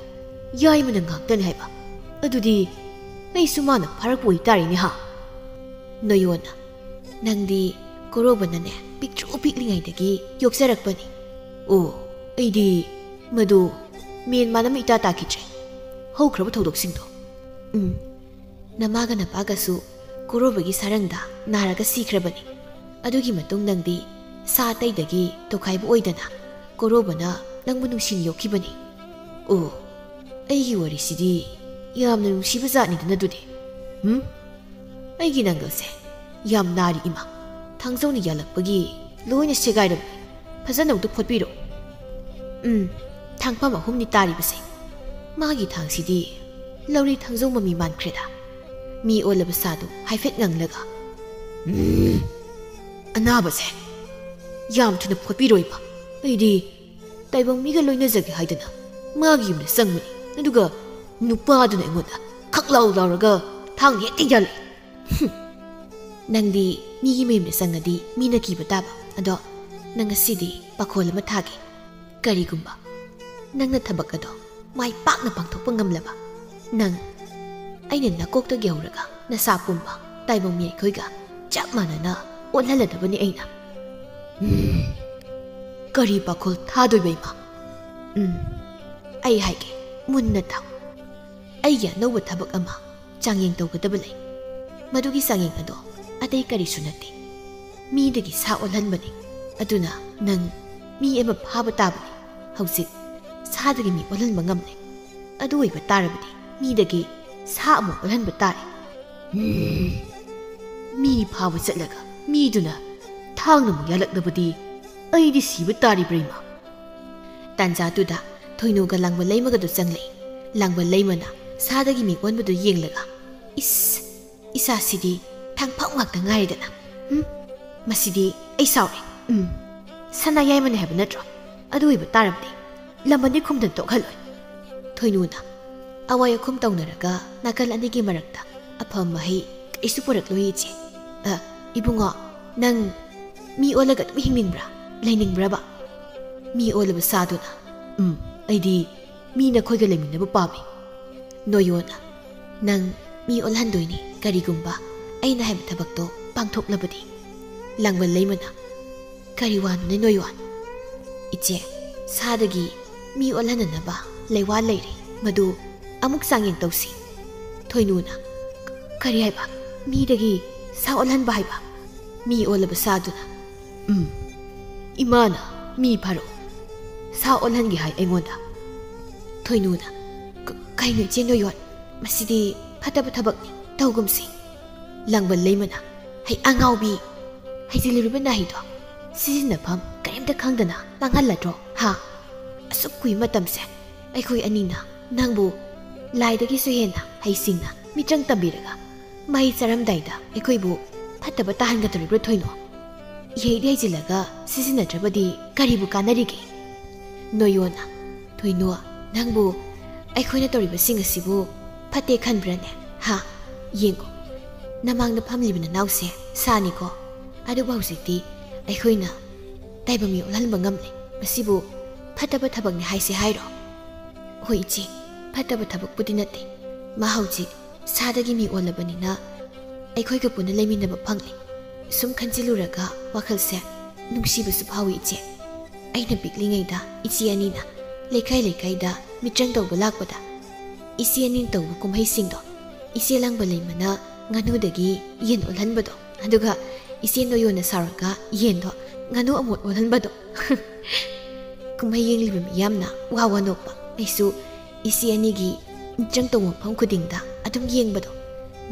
ꯌꯥꯏꯃꯅ ꯉꯥꯛꯇꯅꯤ ꯍꯥꯏꯕ? ꯑꯗꯨꯗꯤ ꯑꯩꯁꯨ ꯃꯥꯅ ꯐꯥꯔꯛꯄ ꯑꯣꯏꯇꯥꯔꯦꯅꯦ ꯍꯥ?" ꯅꯣꯌꯣꯟꯅ, "ꯅꯪꯗꯤ ꯀꯣꯔꯣꯕꯅꯅꯦ ꯄꯤꯛꯇ꯭ꯔꯨ ꯄꯤꯛꯂꯤꯉꯩꯗꯒꯤ ꯌꯣꯛꯆꯔꯛꯄꯅꯤ꯫" "ꯑꯣ, ꯑꯩꯗꯤ ꯃꯗꯨ ꯃꯦꯟ ꯃꯥꯟ ꯑꯃ ꯏꯇꯥ ꯇꯥꯈꯤꯗ꯭ꯔꯦ, ꯍꯧꯈ꯭ꯔꯕ ꯊꯧꯗꯣꯛꯁꯤꯡꯗꯣ꯫" "ꯎꯝ, ꯅꯃꯥꯒ ꯅꯄꯥꯒꯁꯨ ꯀꯣꯔꯣꯕꯒꯤ ꯁꯥꯔꯪꯗ ꯅꯥꯔꯒ ꯁꯤꯈ꯭ꯔꯕꯅꯤ꯫ ꯑꯗꯨꯒꯤ ꯃꯇꯨꯡ ꯅꯪꯗꯤ ꯁꯥ ꯑꯇꯩꯗꯒꯤ ꯇꯣꯈꯥꯏꯕ ꯑꯣꯏꯗꯅ ꯀꯣꯔꯣꯕꯅ ꯅꯪꯕꯨ ꯅꯨꯡꯁꯤꯅ ꯌꯣꯛꯈꯤꯕꯅꯤ꯫" "ꯑꯣ, ꯑꯩꯒꯤ ꯋꯥꯔꯤꯁꯤꯗꯤ ꯌꯥꯝꯅ ꯅꯨꯡꯁꯤꯕ ꯖꯥꯠꯅꯤꯗꯅ ꯑꯗꯨꯗꯤ꯫ ꯍꯨꯝ? ꯑꯩꯒꯤ ꯅꯪꯒꯜꯁꯦ ꯌꯥꯝ ꯅꯥꯔꯤ ꯏꯃꯥ꯫ ꯊꯥꯡꯖꯧꯅ ꯌꯥꯜꯂꯛꯄꯒꯤ ꯂꯣꯏꯅ ꯁꯦꯒꯥꯏꯔꯕꯅꯤ꯫ ꯐꯖꯅ ꯑꯃꯨꯛꯇ ꯐꯣꯠꯄꯤꯔꯣ꯫" "ꯎꯝ, ꯊꯥꯡꯐꯝ ꯑꯍꯨꯝꯅꯤ ꯇꯥꯔꯤꯕꯁꯦ꯫ ꯃꯥꯒꯤ ꯊꯥꯡꯁꯤꯗꯤ ꯂꯧꯔꯤ ꯊꯥꯡꯖꯧ ꯃꯃꯤ ꯃꯥꯟꯈ꯭ꯔꯦꯗ꯫" ꯃꯤ ꯑꯣꯜꯂꯕ ꯁꯥꯗꯨ ꯍꯥꯏꯐꯦꯠ ꯉꯪꯂꯒ, "ꯎꯝ, ꯑꯅꯥꯕꯁꯦ ꯌꯥꯝ ꯊꯨꯅ ꯐꯣꯠꯄꯤꯔꯣ ꯏꯃꯥ꯫ ꯑꯩꯗꯤ ꯇꯥꯏꯕꯪ ꯃꯤꯒ ꯂꯣꯏꯅꯖꯒꯦ ꯍꯥꯏꯗꯅ ꯃꯥꯒꯤ ꯌꯨꯝꯗ ꯆꯪꯕꯅꯤ, ꯑꯗꯨꯒ ꯅꯨꯄꯥꯗꯨꯅ ꯑꯩꯉꯣꯟꯗ ꯈꯛ ꯂꯥꯎ ꯂꯥꯎꯔꯒ ꯊꯥꯡꯅ ꯍꯦꯛꯇ ꯌꯥꯜꯂꯛꯏ꯫" "ꯍꯨꯝ, ꯅꯪꯗꯤ ꯃꯤꯒꯤ ꯃꯌꯨꯝꯗ ꯆꯪꯉꯗꯤ ꯃꯤꯅ ꯀꯤꯕ ꯇꯥꯕ꯫ ꯑꯗꯣ ꯅꯪ ꯉꯁꯤꯗꯤ ꯄꯥꯈꯣꯜ ꯑꯃ ꯊꯥꯒꯦ꯫ ꯀꯔꯤꯒꯨꯝꯕ ꯅꯪꯅ ꯊꯕꯛ ꯑꯗꯣ ꯃꯥꯏ ꯄꯥꯛꯅ ꯄꯥꯡꯊꯣꯛꯄ ꯉꯝꯂꯕ, ꯅꯪ ꯑꯩꯅ ꯅꯀꯣꯛꯇꯒꯤ ꯍꯧꯔꯒ ꯅꯁꯥ ꯄꯨꯝꯕ ꯇꯥꯏꯕꯪ ꯃꯤ ꯑꯩꯈꯣꯏꯒ ꯆꯞ ꯃꯥꯟꯅꯅ ꯑꯣꯜꯍꯜꯂꯗꯕꯅꯤ ꯑꯩꯅ꯫ ꯎꯝ, ꯀꯔꯤ ꯄꯥꯈꯣꯜ ꯊꯥꯗꯣꯏꯕ ꯏꯃꯥ? ꯎꯝ, ꯑꯩ ꯍꯥꯏꯒꯦ, ꯃꯨꯟꯅ ꯇꯥꯎ꯫ ꯑꯩꯒꯤ ꯑꯅꯧꯕ ꯊꯕꯛ ꯑꯃ ꯆꯥꯡꯌꯦꯡ ꯇꯧꯒꯗꯕ ꯂꯩ꯫ ꯃꯗꯨꯒꯤ ꯆꯥꯡꯌꯦꯡ ꯑꯗꯣ ꯑꯇꯩ ꯀꯔꯤꯁꯨ ꯅꯠꯇꯦ, ꯃꯤꯗꯒꯤ ꯁꯥ ꯑꯣꯜꯍꯟꯕꯅꯤ꯫ ꯑꯗꯨꯅ ꯅꯪ ꯃꯤ ꯑꯃ ꯐꯥꯕ ꯇꯥꯕꯅꯤ꯫ ꯍꯧꯖꯤꯛ ꯁꯥꯗꯒꯤ ꯃꯤ ꯑꯣꯜꯍꯟꯕ ꯉꯝꯂꯦ꯫ ꯑꯗꯨ ꯑꯣꯏꯕ ꯇꯥꯔꯕꯗꯤ ꯃꯤꯗꯒꯤ ꯁꯥ ꯑꯃ ꯑꯣꯜꯍꯟꯕ ꯇꯥꯔꯦ꯫ ꯎꯝ, ꯃꯤ ꯐꯥꯕ ꯆꯠꯂꯒ ꯃꯤꯗꯨꯅ ꯊꯥꯡꯅ ꯑꯃꯨꯛ ꯌꯥꯜꯂꯛꯂꯕꯗꯤ ꯑꯩꯗꯤ ꯁꯤꯕ ꯇꯥꯔꯤꯕ꯭ꯔꯥ ꯏꯃꯥ? ꯇꯥꯟꯖꯥꯗꯨꯗ ꯊꯣꯏꯅꯨꯒ ꯂꯥꯡꯕ ꯂꯩꯃꯒꯗꯨ ꯆꯪꯂꯛꯏ꯫ ꯂꯥꯡꯕ ꯂꯩꯃꯅ ꯁꯥꯗꯒꯤ ꯃꯤ ꯑꯣꯟꯕꯗꯨ ꯌꯦꯡꯂꯒ, "ꯏꯁ, ꯏꯆꯥꯁꯤꯗꯤ ꯊꯥꯡꯐꯝ ꯉꯥꯛꯇ ꯉꯥꯏꯔꯦꯗꯅ꯫ ꯎꯝ, ꯃꯁꯤꯗꯤ ꯑꯩ ꯁꯥꯎꯔꯦ꯫ ꯎꯝ, ꯁꯅꯥ ꯌꯥꯏꯃꯅꯦ ꯍꯥꯏꯕ ꯅꯠꯇ꯭ꯔꯣ? ꯑꯗꯨ ꯑꯣꯏꯕ ꯇꯥꯔꯕꯗꯤ ꯂꯝꯕꯟꯗꯤ ꯈꯨꯝꯗꯅ ꯇꯣꯛꯍꯜꯂꯣꯏ꯫" ꯊꯣꯏꯅꯨꯅ ꯑꯋꯥꯏ ꯑꯈꯨꯝ ꯇꯧꯅꯔꯒ ꯅꯥꯀꯜ ꯑꯅꯤꯒꯤ ꯃꯔꯛꯇ ꯑꯐꯕ ꯃꯍꯩ ꯀꯩꯁꯨ ꯄꯨꯔꯛꯂꯣꯏ ꯏꯆꯦ꯫ ꯑ, ꯏꯕꯨꯡꯉꯣ, ꯅꯪ ꯃꯤ ꯑꯣꯜꯂꯒ ꯑꯗꯨꯝ ꯍꯤꯡꯅꯤꯡꯕ꯭ꯔꯥ? ꯂꯩꯅꯤꯡꯕ꯭ꯔꯕ? ꯃꯤ ꯑꯣꯜꯂꯕ ꯁꯥꯗꯨꯅ, "ꯎꯝ, ꯑꯩꯗꯤ ꯃꯤ ꯅꯈꯣꯏꯒ ꯂꯩꯃꯤꯟꯅꯕ ꯄꯥꯝꯃꯤ꯫" ꯅꯣꯌꯣꯅ, "ꯅꯪ ꯃꯤ ꯑꯣꯜꯍꯟꯗꯣꯏꯅꯤ, ꯀꯔꯤꯒꯨꯝꯕ ꯑꯩꯅ ꯍꯥꯏꯕ ꯊꯕꯛꯇꯣ ꯄꯥꯡꯊꯣꯛꯂꯕꯗꯤ꯫" ꯂꯥꯡꯕꯟ ꯂꯩꯃꯅ, "ꯀꯔꯤ ꯋꯥꯅꯣꯅꯦ ꯅꯣꯌꯣꯟ? ꯏꯆꯦ, ꯁꯥꯗꯒꯤ ꯃꯤ ꯑꯣꯜꯍꯟꯅꯅꯕ ꯂꯩꯋꯥ ꯂꯩꯔꯦ, ꯃꯗꯨ ꯑꯃꯨꯛ ꯆꯥꯡꯌꯦꯡ ꯇꯧꯁꯤ꯫" ꯊꯣꯏꯅꯨꯅ, "ꯀꯔꯤ ꯍꯥꯏꯕ? ꯃꯤꯗꯒꯤ ꯁꯥ ꯑꯣꯜꯍꯟꯕ ꯍꯥꯏꯕ?" ꯃꯤ ꯑꯣꯜꯂꯕ ꯁꯥꯗꯨꯅ, "ꯎꯝ, ꯏꯃꯥꯅ ꯃꯤ ꯐꯥꯔꯛꯎ, ꯁꯥ ꯑꯣꯜꯍꯟꯒꯦ ꯍꯥꯏ ꯑꯩꯉꯣꯟꯗ꯫" ꯊꯣꯏꯅꯨꯅ, "ꯀ-, ꯀꯩꯅꯣ ꯏꯆꯦ ꯅꯣꯌꯣꯟ? ꯃꯁꯤꯗꯤ ꯐꯠꯇꯕ ꯊꯕꯛꯅꯤ, ꯇꯧꯒꯨꯝꯁꯤ꯫" ꯂꯥꯡꯕꯟ ꯂꯩꯃꯅ, "ꯍꯩ ꯑꯉꯥꯎꯕꯤ, ꯍꯩꯖꯤꯜꯂꯨꯔꯤꯕ ꯅꯥꯍꯩꯗꯣ ꯁꯤꯖꯤꯟꯅꯐꯝ ꯀꯔꯤꯝꯇ ꯈꯪꯗꯅ ꯃꯥꯡꯍꯜꯂꯗ꯭ꯔꯣ, ꯍꯥ? ꯑꯁꯨꯛ ꯀꯨꯏꯕ ꯃꯇꯝꯁꯦ ꯑꯩꯈꯣꯏ ꯑꯅꯤꯅ ꯅꯪꯕꯨ ꯂꯥꯏꯗꯒꯤꯁꯨ ꯍꯦꯟꯅ ꯍꯩꯁꯤꯡꯅ ꯃꯤꯇ꯭ꯔꯪ ꯇꯝꯕꯤꯔꯒ ꯃꯍꯩ ꯆꯥꯔꯝꯗꯥꯏꯗ ꯑꯩꯈꯣꯏꯕꯨ ꯐꯠꯇꯕ ꯇꯥꯍꯟꯒꯗꯧꯔꯤꯕ꯭ꯔꯣ ꯊꯣꯏꯅꯣ? ꯏꯍꯩꯗꯤ ꯍꯩꯖꯤꯜꯂꯒ ꯁꯤꯖꯤꯟꯅꯗ꯭ꯔꯕꯗꯤ ꯀꯔꯤꯕꯨ ꯀꯥꯟꯅꯔꯤꯒꯦ?" ꯅꯣꯌꯣꯅ, "ꯊꯣꯏꯅꯣ, ꯅꯪꯕꯨ ꯑꯩꯈꯣꯏꯅ ꯇꯧꯔꯤꯕꯁꯤꯡ ꯑꯁꯤꯕꯨ ꯐꯠꯇꯦ ꯈꯟꯕ꯭ꯔꯅꯦ? ꯍꯥ? ꯌꯦꯡꯉꯣ, ꯅꯃꯥꯡꯗ ꯐꯝꯂꯤꯕ ꯅꯅꯥꯎꯁꯦ ꯁꯥꯅꯤꯀꯣ, ꯑꯗꯨꯕꯨ ꯍꯧꯖꯤꯛꯇꯤ ꯑꯩꯈꯣꯏꯅ ꯇꯥꯏꯕꯪ ꯃꯤ ꯑꯣꯜꯍꯟꯕ ꯉꯝꯂꯦ꯫ ꯃꯁꯤꯕꯨ ꯐꯠꯇꯕ ꯊꯕꯛꯅꯤ ꯍꯥꯏꯁꯦ ꯍꯥꯏꯔꯣ? ꯍꯣꯏ ꯏꯆꯦ, ꯐꯠꯇꯕ ꯊꯕꯛꯄꯨꯗꯤ ꯅꯠꯇꯦ꯫ ꯃꯥ ꯍꯧꯖꯤꯛ ꯁꯥꯗꯒꯤ ꯃꯤ ꯑꯣꯜꯂꯕꯅꯤꯅ ꯑꯩꯈꯣꯏꯒ ꯄꯨꯟꯅ ꯂꯩꯃꯤꯟꯅꯕ ꯐꯪꯂꯦ꯫ ꯁꯨꯝ ꯈꯟꯖꯤꯜꯂꯨꯔꯒ ꯋꯥꯈꯜꯁꯦ ꯅꯨꯡꯁꯤꯕꯁꯨ ꯐꯥꯎꯏ ꯏꯆꯦ꯫ ꯑꯩꯅ ꯄꯤꯛꯂꯤꯉꯩꯗ ꯏꯆꯦ ꯑꯅꯤꯅ ꯂꯩꯀꯥꯏ ꯂꯩꯀꯥꯏꯗ ꯃꯤꯇ꯭ꯔꯪ ꯇꯧꯕ ꯂꯥꯛꯄꯗ ꯏꯆꯦ ꯑꯅꯤꯅ ꯇꯧꯕ ꯀꯨꯝꯍꯩꯁꯤꯡꯗꯣ, ꯏꯆꯦ ꯂꯥꯡꯕ ꯂꯩꯃꯅ ꯉꯥꯅꯨꯗꯒꯤ ꯌꯦꯟ ꯑꯣꯜꯍꯟꯕꯗꯣ, ꯑꯗꯨꯒ ꯏꯆꯦ ꯅꯣꯌꯣꯅ ꯁꯥꯎꯔꯒ ꯌꯦꯟꯗꯣ ꯉꯥꯅꯨ ꯑꯃꯣꯠ ꯑꯣꯜꯍꯟꯕꯗꯣ꯫ ꯀꯨꯝꯍꯩ ꯌꯦꯡꯂꯤꯕ ꯃꯤꯌꯥꯝꯅ ꯋꯥ ꯋꯥ ꯅꯣꯛꯄ꯫ ꯑꯩꯁꯨ ꯏꯆꯦ ꯑꯅꯤꯒꯤ ꯃꯤꯇ꯭ꯔꯪ ꯇꯧꯕ ꯃꯐꯝ ꯈꯨꯗꯤꯡꯗ ꯑꯗꯨꯝ ꯌꯦꯡꯕꯗꯣ꯫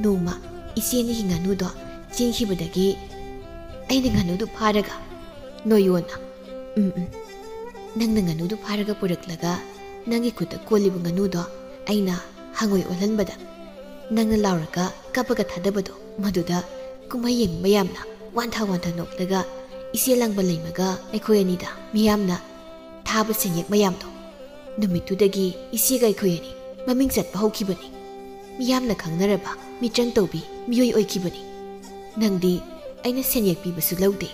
ꯅꯣꯡꯃ ꯏꯆꯦ ꯑꯅꯤꯒꯤ ꯉꯥꯅꯨꯗꯣ ꯆꯦꯟꯈꯤꯕꯗꯒꯤ ꯑꯩꯅ ꯉꯥꯅꯨꯗꯨ ꯐꯥꯔꯒ ꯅꯣꯌꯣꯅ, "ꯎꯝ, ꯎꯝ, ꯅꯪꯅ ꯉꯥꯅꯨꯗꯨ ꯐꯥꯔꯒ ꯄꯨꯔꯛꯂꯒ ꯅꯪꯒꯤ ꯈꯨꯠꯇ ꯀꯣꯜꯂꯤꯕ ꯉꯥꯅꯨꯗꯣ ꯑꯩꯅ ꯍꯪꯉꯣꯏ ꯑꯣꯜꯍꯟꯕꯗ ꯅꯪꯅ ꯂꯥꯎꯔꯒ ꯀꯞꯄꯒ ꯊꯥꯗꯕꯗꯣ, ꯃꯗꯨꯗ ꯀꯨꯝꯍꯩ ꯌꯦꯡꯕ ꯃꯌꯥꯝꯅ ꯋꯥꯟꯊ ꯋꯥꯟꯊ ꯅꯣꯛꯂꯒ ꯏꯆꯦ ꯂꯥꯡꯕ ꯂꯩꯃꯒ ꯑꯩꯈꯣꯏ ꯑꯅꯤꯗ ꯃꯤꯌꯥꯝꯅ ꯊꯥꯕ ꯁꯦꯟꯌꯦꯛ ꯃꯌꯥꯝꯗꯣ꯫ ꯅꯨꯃꯤꯠꯇꯨꯗꯒꯤ ꯏꯆꯦꯒ ꯑꯩꯈꯣꯏ ꯑꯅꯤ ꯃꯃꯤꯡ ꯆꯠꯄ ꯍꯧꯈꯤꯕꯅꯤ꯫ ꯃꯤꯌꯥꯝꯅ ꯈꯪꯅꯔꯕ ꯃꯤꯇ꯭ꯔꯪ ꯇꯧꯕꯤ ꯃꯤꯑꯣꯏ ꯑꯣꯏꯈꯤꯕꯅꯤ꯫ ꯅꯪꯗꯤ ꯑꯩꯅ ꯁꯦꯟꯌꯦꯛ ꯄꯤꯕꯁꯨ ꯂꯧꯗꯦ꯫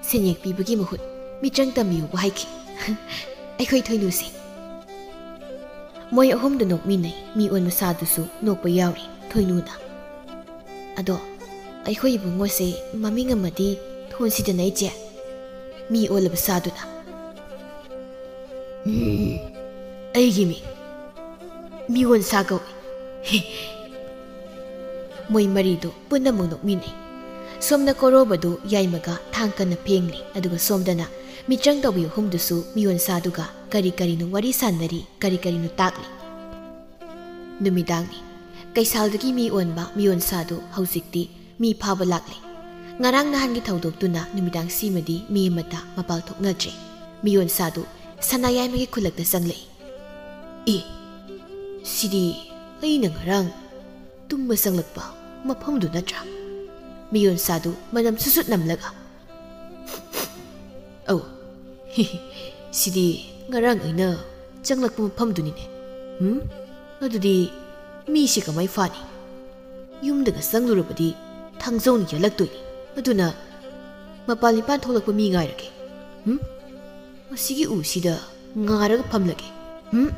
ꯁꯦꯟꯌꯦꯛ ꯄꯤꯕꯒꯤ ꯃꯍꯨꯠ ꯃꯤꯇ꯭ꯔꯪ ꯇꯝꯕꯤꯌꯨꯕ ꯍꯥꯏꯈꯤ꯫ ꯑꯩꯈꯣꯏ ꯊꯣꯏꯅꯨꯁꯦ꯫ ꯃꯣꯏ ꯑꯍꯨꯝꯗꯨ ꯅꯣꯛꯃꯤꯟꯅꯩ꯫ ꯃꯤ ꯑꯣꯟ ꯃꯁꯥꯗꯨꯁꯨ ꯅꯣꯛꯄ ꯌꯥꯎꯔꯤ ꯊꯣꯏꯅꯨꯅ꯫ "ꯑꯗꯣ ꯑꯩꯈꯣꯏ ꯏꯕꯨꯡꯉꯣꯁꯦ ꯃꯃꯤꯡ ꯑꯃꯗꯤ ꯊꯣꯟꯁꯤꯗꯅ ꯏꯆꯦ?" ꯃꯤ ꯑꯣꯜꯂꯕ ꯁꯥꯗꯨꯅ꯫ "ꯎꯝ, ꯑꯩꯒꯤ ꯃꯤꯡ ꯃꯤꯑꯣꯟ ꯁꯥ ꯀꯧꯏ꯫" ꯃꯣꯏ ꯃꯔꯤꯗꯨ ꯄꯨꯟꯅꯃꯛ ꯅꯣꯛꯃꯤꯟꯅꯩ꯫ ꯁꯣꯝꯗ ꯀꯣꯔꯣꯕꯗꯨ ꯌꯥꯏꯃꯒ ꯊꯥꯡ ꯀꯟꯅ ꯐꯦꯡꯂꯤ, ꯑꯗꯨꯒ ꯁꯣꯝꯗꯅ ꯃꯤꯇ꯭ꯔꯪ ꯇꯧꯕꯤ ꯑꯍꯨꯝꯗꯨꯁꯨ ꯃꯤꯑꯣꯟ ꯁꯥꯗꯨꯒ ꯀꯔꯤ ꯀꯔꯤꯅꯣ ꯋꯥꯔꯤ ꯁꯥꯟꯅꯔꯤ, ꯀꯔꯤ ꯀꯔꯤꯅꯣ ꯇꯥꯛꯂꯤ꯫ ꯅꯨꯃꯤꯗꯥꯡꯅꯤ꯫ ꯀꯩꯁꯥꯜꯗꯒꯤ ꯃꯤ ꯑꯣꯟꯕ ꯃꯤꯑꯣꯟ ꯁꯥꯗꯨ ꯍꯧꯖꯤꯛꯇꯤ ꯃꯤ ꯐꯥꯕ ꯂꯥꯛꯂꯦ꯫ ꯉꯔꯥꯡ ꯅꯍꯥꯟꯒꯤ ꯊꯧꯗꯣꯛꯇꯨꯅ ꯅꯨꯃꯤꯗꯥꯡꯁꯤꯃꯗꯤ ꯃꯤ ꯑꯃꯠꯇ ꯃꯄꯥꯜ ꯊꯣꯛꯅꯗ꯭ꯔꯦ꯫ ꯃꯤꯑꯣꯟ ꯁꯥꯗꯨ ꯁꯅꯥ ꯌꯥꯏꯃꯒꯤ ꯈꯨꯜꯂꯛꯇ ꯆꯪꯂꯛꯏ꯫ "ꯑꯦ, ꯁꯤꯗꯤ ꯑꯩꯅ ꯉꯔꯥꯡ ꯇꯨꯝꯕ ꯆꯪꯂꯛꯄ ꯃꯐꯝꯗꯨ ꯅꯠꯇ꯭ꯔꯥ?" ꯃꯤꯑꯣꯟ ꯁꯥꯗꯨ ꯃꯅꯝ ꯁꯨꯠ ꯁꯨꯠ ꯅꯝꯂꯒ, "ꯑꯧ, ꯁꯤꯗꯤ ꯉꯔꯥꯡ ꯑꯩꯅ ꯆꯪꯂꯛꯄ ꯃꯐꯝꯗꯨꯅꯤꯅꯦ꯫ ꯎꯝ, ꯑꯗꯨꯗꯤ ꯃꯤꯁꯤ ꯀꯃꯥꯏ ꯐꯥꯅꯤ? ꯌꯨꯝꯗꯒ ꯆꯪꯂꯨꯔꯕꯗꯤ ꯊꯥꯡꯖꯧꯅ ꯌꯥꯜꯂꯛꯇꯣꯏꯅꯤ꯫ ꯑꯗꯨꯅ ꯃꯄꯥꯟ ꯏꯄꯥꯟ ꯊꯣꯛꯂꯛꯄ ꯃꯤ ꯉꯥꯏꯔꯒꯦ꯫ ꯎꯝ, ꯃꯁꯤꯒꯤ ꯎꯁꯤꯗ ꯉꯥꯔꯒ ꯐꯝꯂꯒꯦ꯫ ꯍꯨꯝ?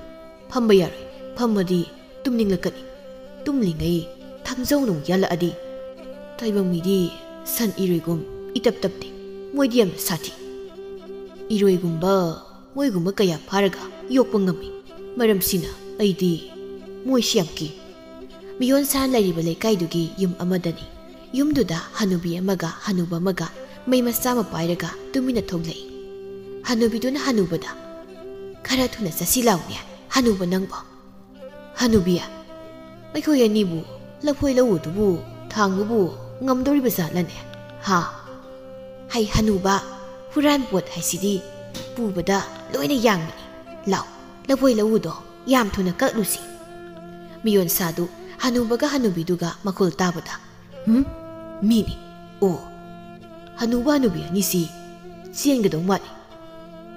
ꯐꯝꯕ ꯌꯥꯔꯣꯏ꯫ ꯐꯝꯃꯗꯤ ꯇꯨꯝꯅꯤꯡꯂꯛꯀꯅꯤ꯫ ꯇꯨꯝꯂꯤꯉꯩ ꯊꯥꯡꯖꯧ ꯅꯨꯡ ꯌꯥꯜꯂꯛꯑꯗꯤ꯫ ꯇꯥꯏꯕꯪ ꯃꯤꯗꯤ ꯁꯟ ꯏꯔꯣꯏꯒꯨꯝ ꯏꯇꯞ ꯇꯞꯇꯦ꯫ ꯃꯣꯏꯗꯤ ꯌꯥꯝꯅ ꯁꯥꯊꯤ꯫ ꯏꯔꯣꯏꯒꯨꯝꯕ, ꯃꯣꯏꯒꯨꯝꯕ ꯀꯌꯥ ꯐꯥꯔꯒ ꯌꯣꯛꯄ ꯉꯝꯃꯤ꯫ ꯃꯔꯝꯁꯤꯅ ꯑꯩꯗꯤ ꯃꯣꯏꯁꯤ ꯌꯥꯝ ꯀꯤ꯫ ꯃꯤꯌꯣꯟꯁꯥ ꯂꯩꯔꯤꯕ ꯂꯩꯀꯥꯏꯗꯨꯒꯤ ꯌꯨꯝ ꯑꯃꯗꯅꯤ꯫ ꯌꯨꯝꯗꯨꯗ ꯍꯅꯨꯕꯤ ꯑꯃꯒ ꯍꯅꯨꯕ ꯑꯃꯒ ꯃꯩ ꯃꯆꯥ ꯑꯃ ꯄꯥꯏꯔꯒ ꯇꯨꯃꯤꯟꯅ ꯊꯣꯛꯂꯛꯏ꯫ ꯍꯅꯨꯕꯤꯗꯨꯅ ꯍꯅꯨꯕꯗ, "ꯈꯔ ꯊꯨꯅ ꯆꯠꯁꯤ ꯂꯥꯎꯅꯦ, ꯍꯅꯨꯕ ꯅꯪꯕꯣ꯫" ꯍꯅꯨꯕꯤ, "ꯑꯩꯈꯣꯏ ꯑꯅꯤꯕꯨ ꯂꯐꯣꯏ ꯂꯧꯎꯗꯨꯕꯨ ꯊꯥꯡꯕꯕꯨ ꯉꯝꯗꯧꯔꯤꯕ ꯖꯥꯠꯂꯅꯦ? ꯍꯥ?" "ꯍꯩ ꯍꯅꯨꯕ, ꯍꯨꯔꯥꯟ ꯄꯣꯠ ꯍꯥꯏꯁꯤꯗꯤ ꯄꯨꯕꯗ ꯂꯣꯏꯅ ꯌꯥꯡꯕꯅꯤ꯫ ꯂꯥꯎ, ꯂꯐꯣꯏ ꯂꯧꯎꯗꯣ ꯌꯥꯝ ꯊꯨꯅ ꯀꯛꯂꯨꯁꯤ꯫" ꯃꯤꯌꯣꯟꯁꯥꯗꯨ ꯍꯅꯨꯕꯒ ꯍꯅꯨꯕꯤꯗꯨꯒ ꯃꯈꯣꯜ ꯇꯥꯕꯗ, "ꯍꯨꯝ? ꯃꯤꯅꯤ꯫ ꯑꯣ, ꯍꯅꯨꯕ ꯍꯅꯨꯕꯤ ꯑꯅꯤꯁꯤ ꯆꯦꯟꯒꯗꯧ ꯃꯥꯜꯂꯤ꯫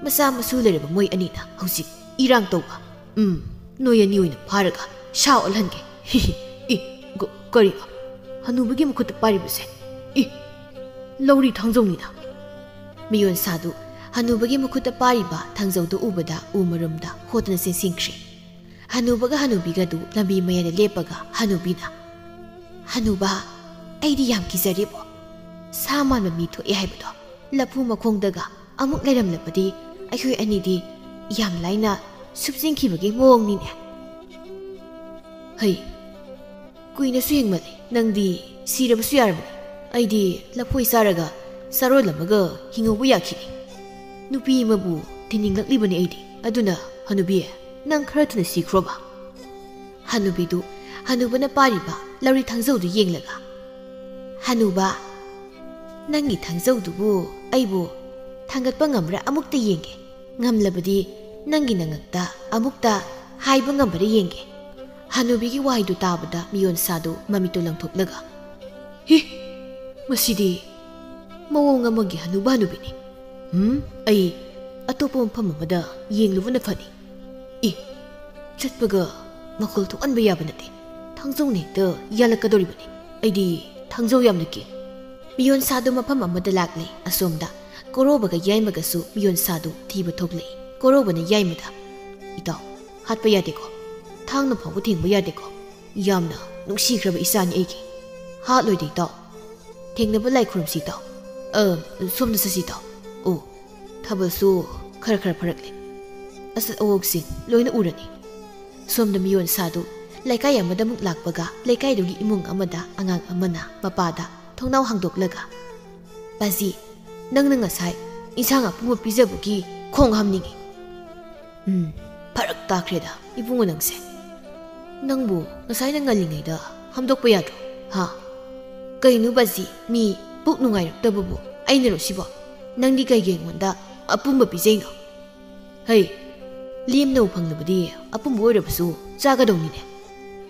ꯃꯆꯥ ꯃꯁꯨ ꯂꯩꯔꯕ ꯃꯣꯏ ꯑꯅꯤꯅ ꯍꯧꯖꯤꯛ ꯏꯔꯥꯡ ꯇꯧꯕ꯫ ꯎꯝ, ꯅꯣꯏ ꯑꯅꯤ ꯑꯣꯏꯅ ꯐꯥꯔꯒ ꯁꯥ ꯑꯣꯜꯍꯟꯒꯦ꯫ ꯏ, ꯀ-, ꯀꯔꯤꯅꯣ? ꯍꯅꯨꯕꯒꯤ ꯃꯈꯨꯠꯇ ꯄꯥꯏꯔꯤꯕꯁꯦ? ꯏ, ꯂꯧꯔꯤ ꯊꯥꯡꯖꯧꯅꯤꯅ꯫" ꯃꯤꯌꯣꯟꯁꯥꯗꯨ ꯍꯅꯨꯕꯒꯤ ꯃꯈꯨꯠꯇ ꯄꯥꯏꯔꯤꯕ ꯊꯥꯡꯖꯧꯗꯨ ꯎꯕꯗ ꯎ ꯃꯔꯨꯝꯗ ꯍꯣꯗꯨꯅ ꯆꯦꯟꯁꯤꯟꯈ꯭ꯔꯦ꯫ ꯍꯅꯨꯕꯒ ꯍꯅꯨꯕꯤꯒꯗꯨ ꯂꯝꯕꯤ ꯃꯌꯥꯏꯗ ꯂꯦꯞꯄꯒ ꯍꯅꯨꯕꯤꯅ, "ꯍꯅꯨꯕ, ꯑꯩꯗꯤ ꯌꯥꯝ ꯀꯤꯖꯔꯦꯕꯣ꯫ ꯁꯥ ꯃꯥꯟꯕ ꯃꯤ ꯊꯣꯛꯑꯦ ꯍꯥꯏꯕꯗꯣ ꯂꯐꯨ ꯃꯈꯣꯡꯗꯒ ꯑꯃꯨꯛ ꯂꯩꯔꯝꯂꯕꯗꯤ ꯑꯩꯈꯣꯏ ꯑꯅꯤꯗꯤ ꯌꯥꯝ ꯂꯥꯏꯅ ꯁꯨꯞꯆꯤꯟꯈꯤꯕꯒꯤ ꯃꯑꯣꯡꯅꯤꯅꯦ꯫" "ꯍꯩ, ꯀꯨꯏꯅꯁꯨ ꯍꯤꯡꯃꯜꯂꯦ꯫ ꯅꯪꯗꯤ ꯁꯤꯔꯕꯁꯨ ꯌꯥꯔꯕꯅꯤ꯫ ꯑꯩꯗꯤ ꯂꯐꯣꯏ ꯆꯥꯔꯒ ꯆꯥꯔꯣꯜ ꯑꯃꯒ ꯍꯤꯡꯍꯧꯕ ꯌꯥꯈꯤꯅꯤ꯫ ꯅꯨꯄꯤ ꯑꯃꯕꯨ ꯊꯤꯅꯤꯡꯂꯛꯂꯤꯕꯅꯤ ꯑꯩꯗꯤ꯫ ꯑꯗꯨꯅ ꯍꯅꯨꯕꯤ, ꯅꯪ ꯈꯔ ꯊꯨꯅ ꯁꯤꯈ꯭ꯔꯣꯕ꯫" ꯍꯅꯨꯕꯤꯗꯨ ꯍꯅꯨꯕꯅ ꯄꯥꯔꯤꯕ ꯂꯧꯔꯤ ꯊꯥꯡꯖꯧꯗꯨ ꯌꯦꯡꯂꯒ, "ꯍꯅꯨꯕ, ꯅꯪꯒꯤ ꯊꯥꯡꯖꯧꯗꯨꯕꯨ ꯑꯩꯕꯨ ꯊꯥꯡꯒꯠꯄ ꯉꯝꯕ꯭ꯔꯥ ꯑꯃꯨꯛꯇ ꯌꯦꯡꯒꯦ꯫ ꯉꯝꯂꯕꯗꯤ ꯅꯪꯒꯤ ꯅꯉꯛꯇ ꯑꯃꯨꯛꯇ ꯍꯥꯏꯕ ꯉꯝꯕ꯭ꯔꯥ ꯌꯦꯡꯒꯦ꯫" ꯍꯅꯨꯕꯤꯒꯤ ꯋꯥꯍꯩꯗꯨ ꯇꯥꯕꯗ ꯃꯤꯌꯣꯟꯁꯥꯗꯨ ꯃꯃꯤꯠꯇꯨ ꯂꯪꯊꯣꯛꯂꯒ, "ꯍꯤ! ꯃꯁꯤꯗꯤ ꯃꯑꯣꯡ ꯑꯃꯒꯤ ꯍꯅꯨꯕ ꯍꯅꯨꯕꯤꯅꯤ꯫ ꯎꯝ, ꯑꯩ ꯑꯇꯣꯞꯄ ꯃꯐꯝ ꯑꯃꯗ ꯌꯦꯡꯂꯨꯕꯅ ꯐꯅꯤ꯫ ꯏ, ꯆꯠꯄꯒ ꯃꯈꯣꯜ ꯊꯣꯛꯍꯟꯕ ꯌꯥꯕ ꯅꯠꯇꯦ꯫ ꯊꯥꯡꯖꯧꯅ ꯍꯦꯛꯇ ꯌꯥꯜꯂꯛꯀꯗꯧꯔꯤꯕꯅꯤ꯫ ꯑꯩꯗꯤ ꯊꯥꯡꯖꯧ ꯌꯥꯝꯅ ꯀꯤ꯫" ꯃꯤꯌꯣꯟꯁꯥꯗꯨ ꯃꯐꯝ ꯑꯃꯗ ꯂꯥꯛꯂꯦ꯫ ꯑꯁꯣꯝꯗ ꯀꯣꯔꯣꯕꯒ ꯌꯥꯏꯃꯒꯁꯨ ꯃꯤꯌꯣꯟꯁꯥꯗꯨ ꯊꯤꯕ ꯊꯣꯛꯂꯛꯏ꯫ ꯀꯣꯔꯧꯕꯅ ꯌꯥꯏꯃꯗ, "ꯏꯇꯥꯎ, ꯍꯥꯠꯄ ꯌꯥꯗꯦꯀꯣ, ꯊꯥꯡꯅ ꯐꯥꯎꯕ ꯊꯦꯡꯕ ꯌꯥꯗꯦꯀꯣ, ꯌꯥꯝꯅ ꯅꯨꯡꯁꯤꯈ꯭ꯔꯕ ꯏꯆꯥꯅꯤ ꯑꯩꯒꯤ, ꯍꯥꯠꯂꯣꯏꯗ ꯏꯇꯥꯎ, ꯊꯦꯡꯅꯕ ꯂꯥꯏ ꯈꯨꯔꯨꯝꯁꯤ ꯏꯇꯥꯎ, ꯑ, ꯁꯣꯝꯗ ꯆꯠꯁꯤ ꯏꯇꯥꯎ, ꯑꯣ, ꯊꯥꯕꯜꯁꯨ ꯈꯔ ꯈꯔ ꯐꯔꯛꯂꯦ, ꯑꯁꯠ ꯑꯋꯣꯛꯁꯤꯡ ꯂꯣꯏꯅ ꯎꯔꯅꯤ"꯫ ꯁꯣꯝꯗ ꯃꯤꯌꯣꯟ ꯁꯥꯗꯨ ꯂꯩꯀꯥꯏ ꯑꯃꯗ ꯑꯃꯨꯛ ꯂꯥꯛꯄꯒ, ꯂꯩꯀꯥꯏꯗꯨꯒꯤ ꯏꯃꯨꯡ ꯑꯃꯗ ꯑꯉꯥꯡ ꯑꯃꯅ ꯃꯄꯥꯗ ꯊꯣꯡꯅꯥꯎ ꯍꯥꯡꯗꯣꯛꯂꯒ, "ꯕꯥꯖꯤ, ꯅꯪꯅ ꯉꯁꯥꯏ ꯏꯟꯁꯥꯡ ꯑꯄꯨꯝꯕ ꯄꯤꯖꯕꯒꯤ ꯈꯣꯡ ꯍꯥꯝꯅꯤꯡꯉꯤ"꯫ "ꯎꯝ, ꯐꯔꯛ ꯇꯥꯈ꯭ꯔꯦꯗ ꯏꯕꯨꯡꯉꯣ ꯅꯪꯁꯦ꯫ ꯅꯪꯕꯨ ꯉꯁꯥꯏꯅ ꯉꯜꯂꯤꯉꯩꯗ ꯍꯥꯝꯗꯣꯛꯄ ꯌꯥꯗ꯭ꯔꯣ? ꯍꯥ? ꯀꯩꯅꯣ ꯕꯥꯖꯤ, ꯃꯤ ꯄꯨꯛ ꯅꯨꯡꯉꯥꯏꯔꯛꯇꯕꯕꯨ ꯑꯩꯅꯔꯣ ꯁꯤꯕꯣ? ꯅꯪꯗꯤ ꯀꯩꯒꯤ ꯑꯩꯉꯣꯟꯗ ꯑꯄꯨꯝꯕ ꯄꯤꯖꯩꯅꯣ? ꯍꯩ, ꯂꯦꯝꯅꯕꯨ ꯐꯪꯂꯕꯗꯤ ꯑꯄꯨꯝꯕ ꯑꯣꯏꯔꯕꯁꯨ ꯆꯥꯒꯗꯧꯅꯤꯅꯦ꯫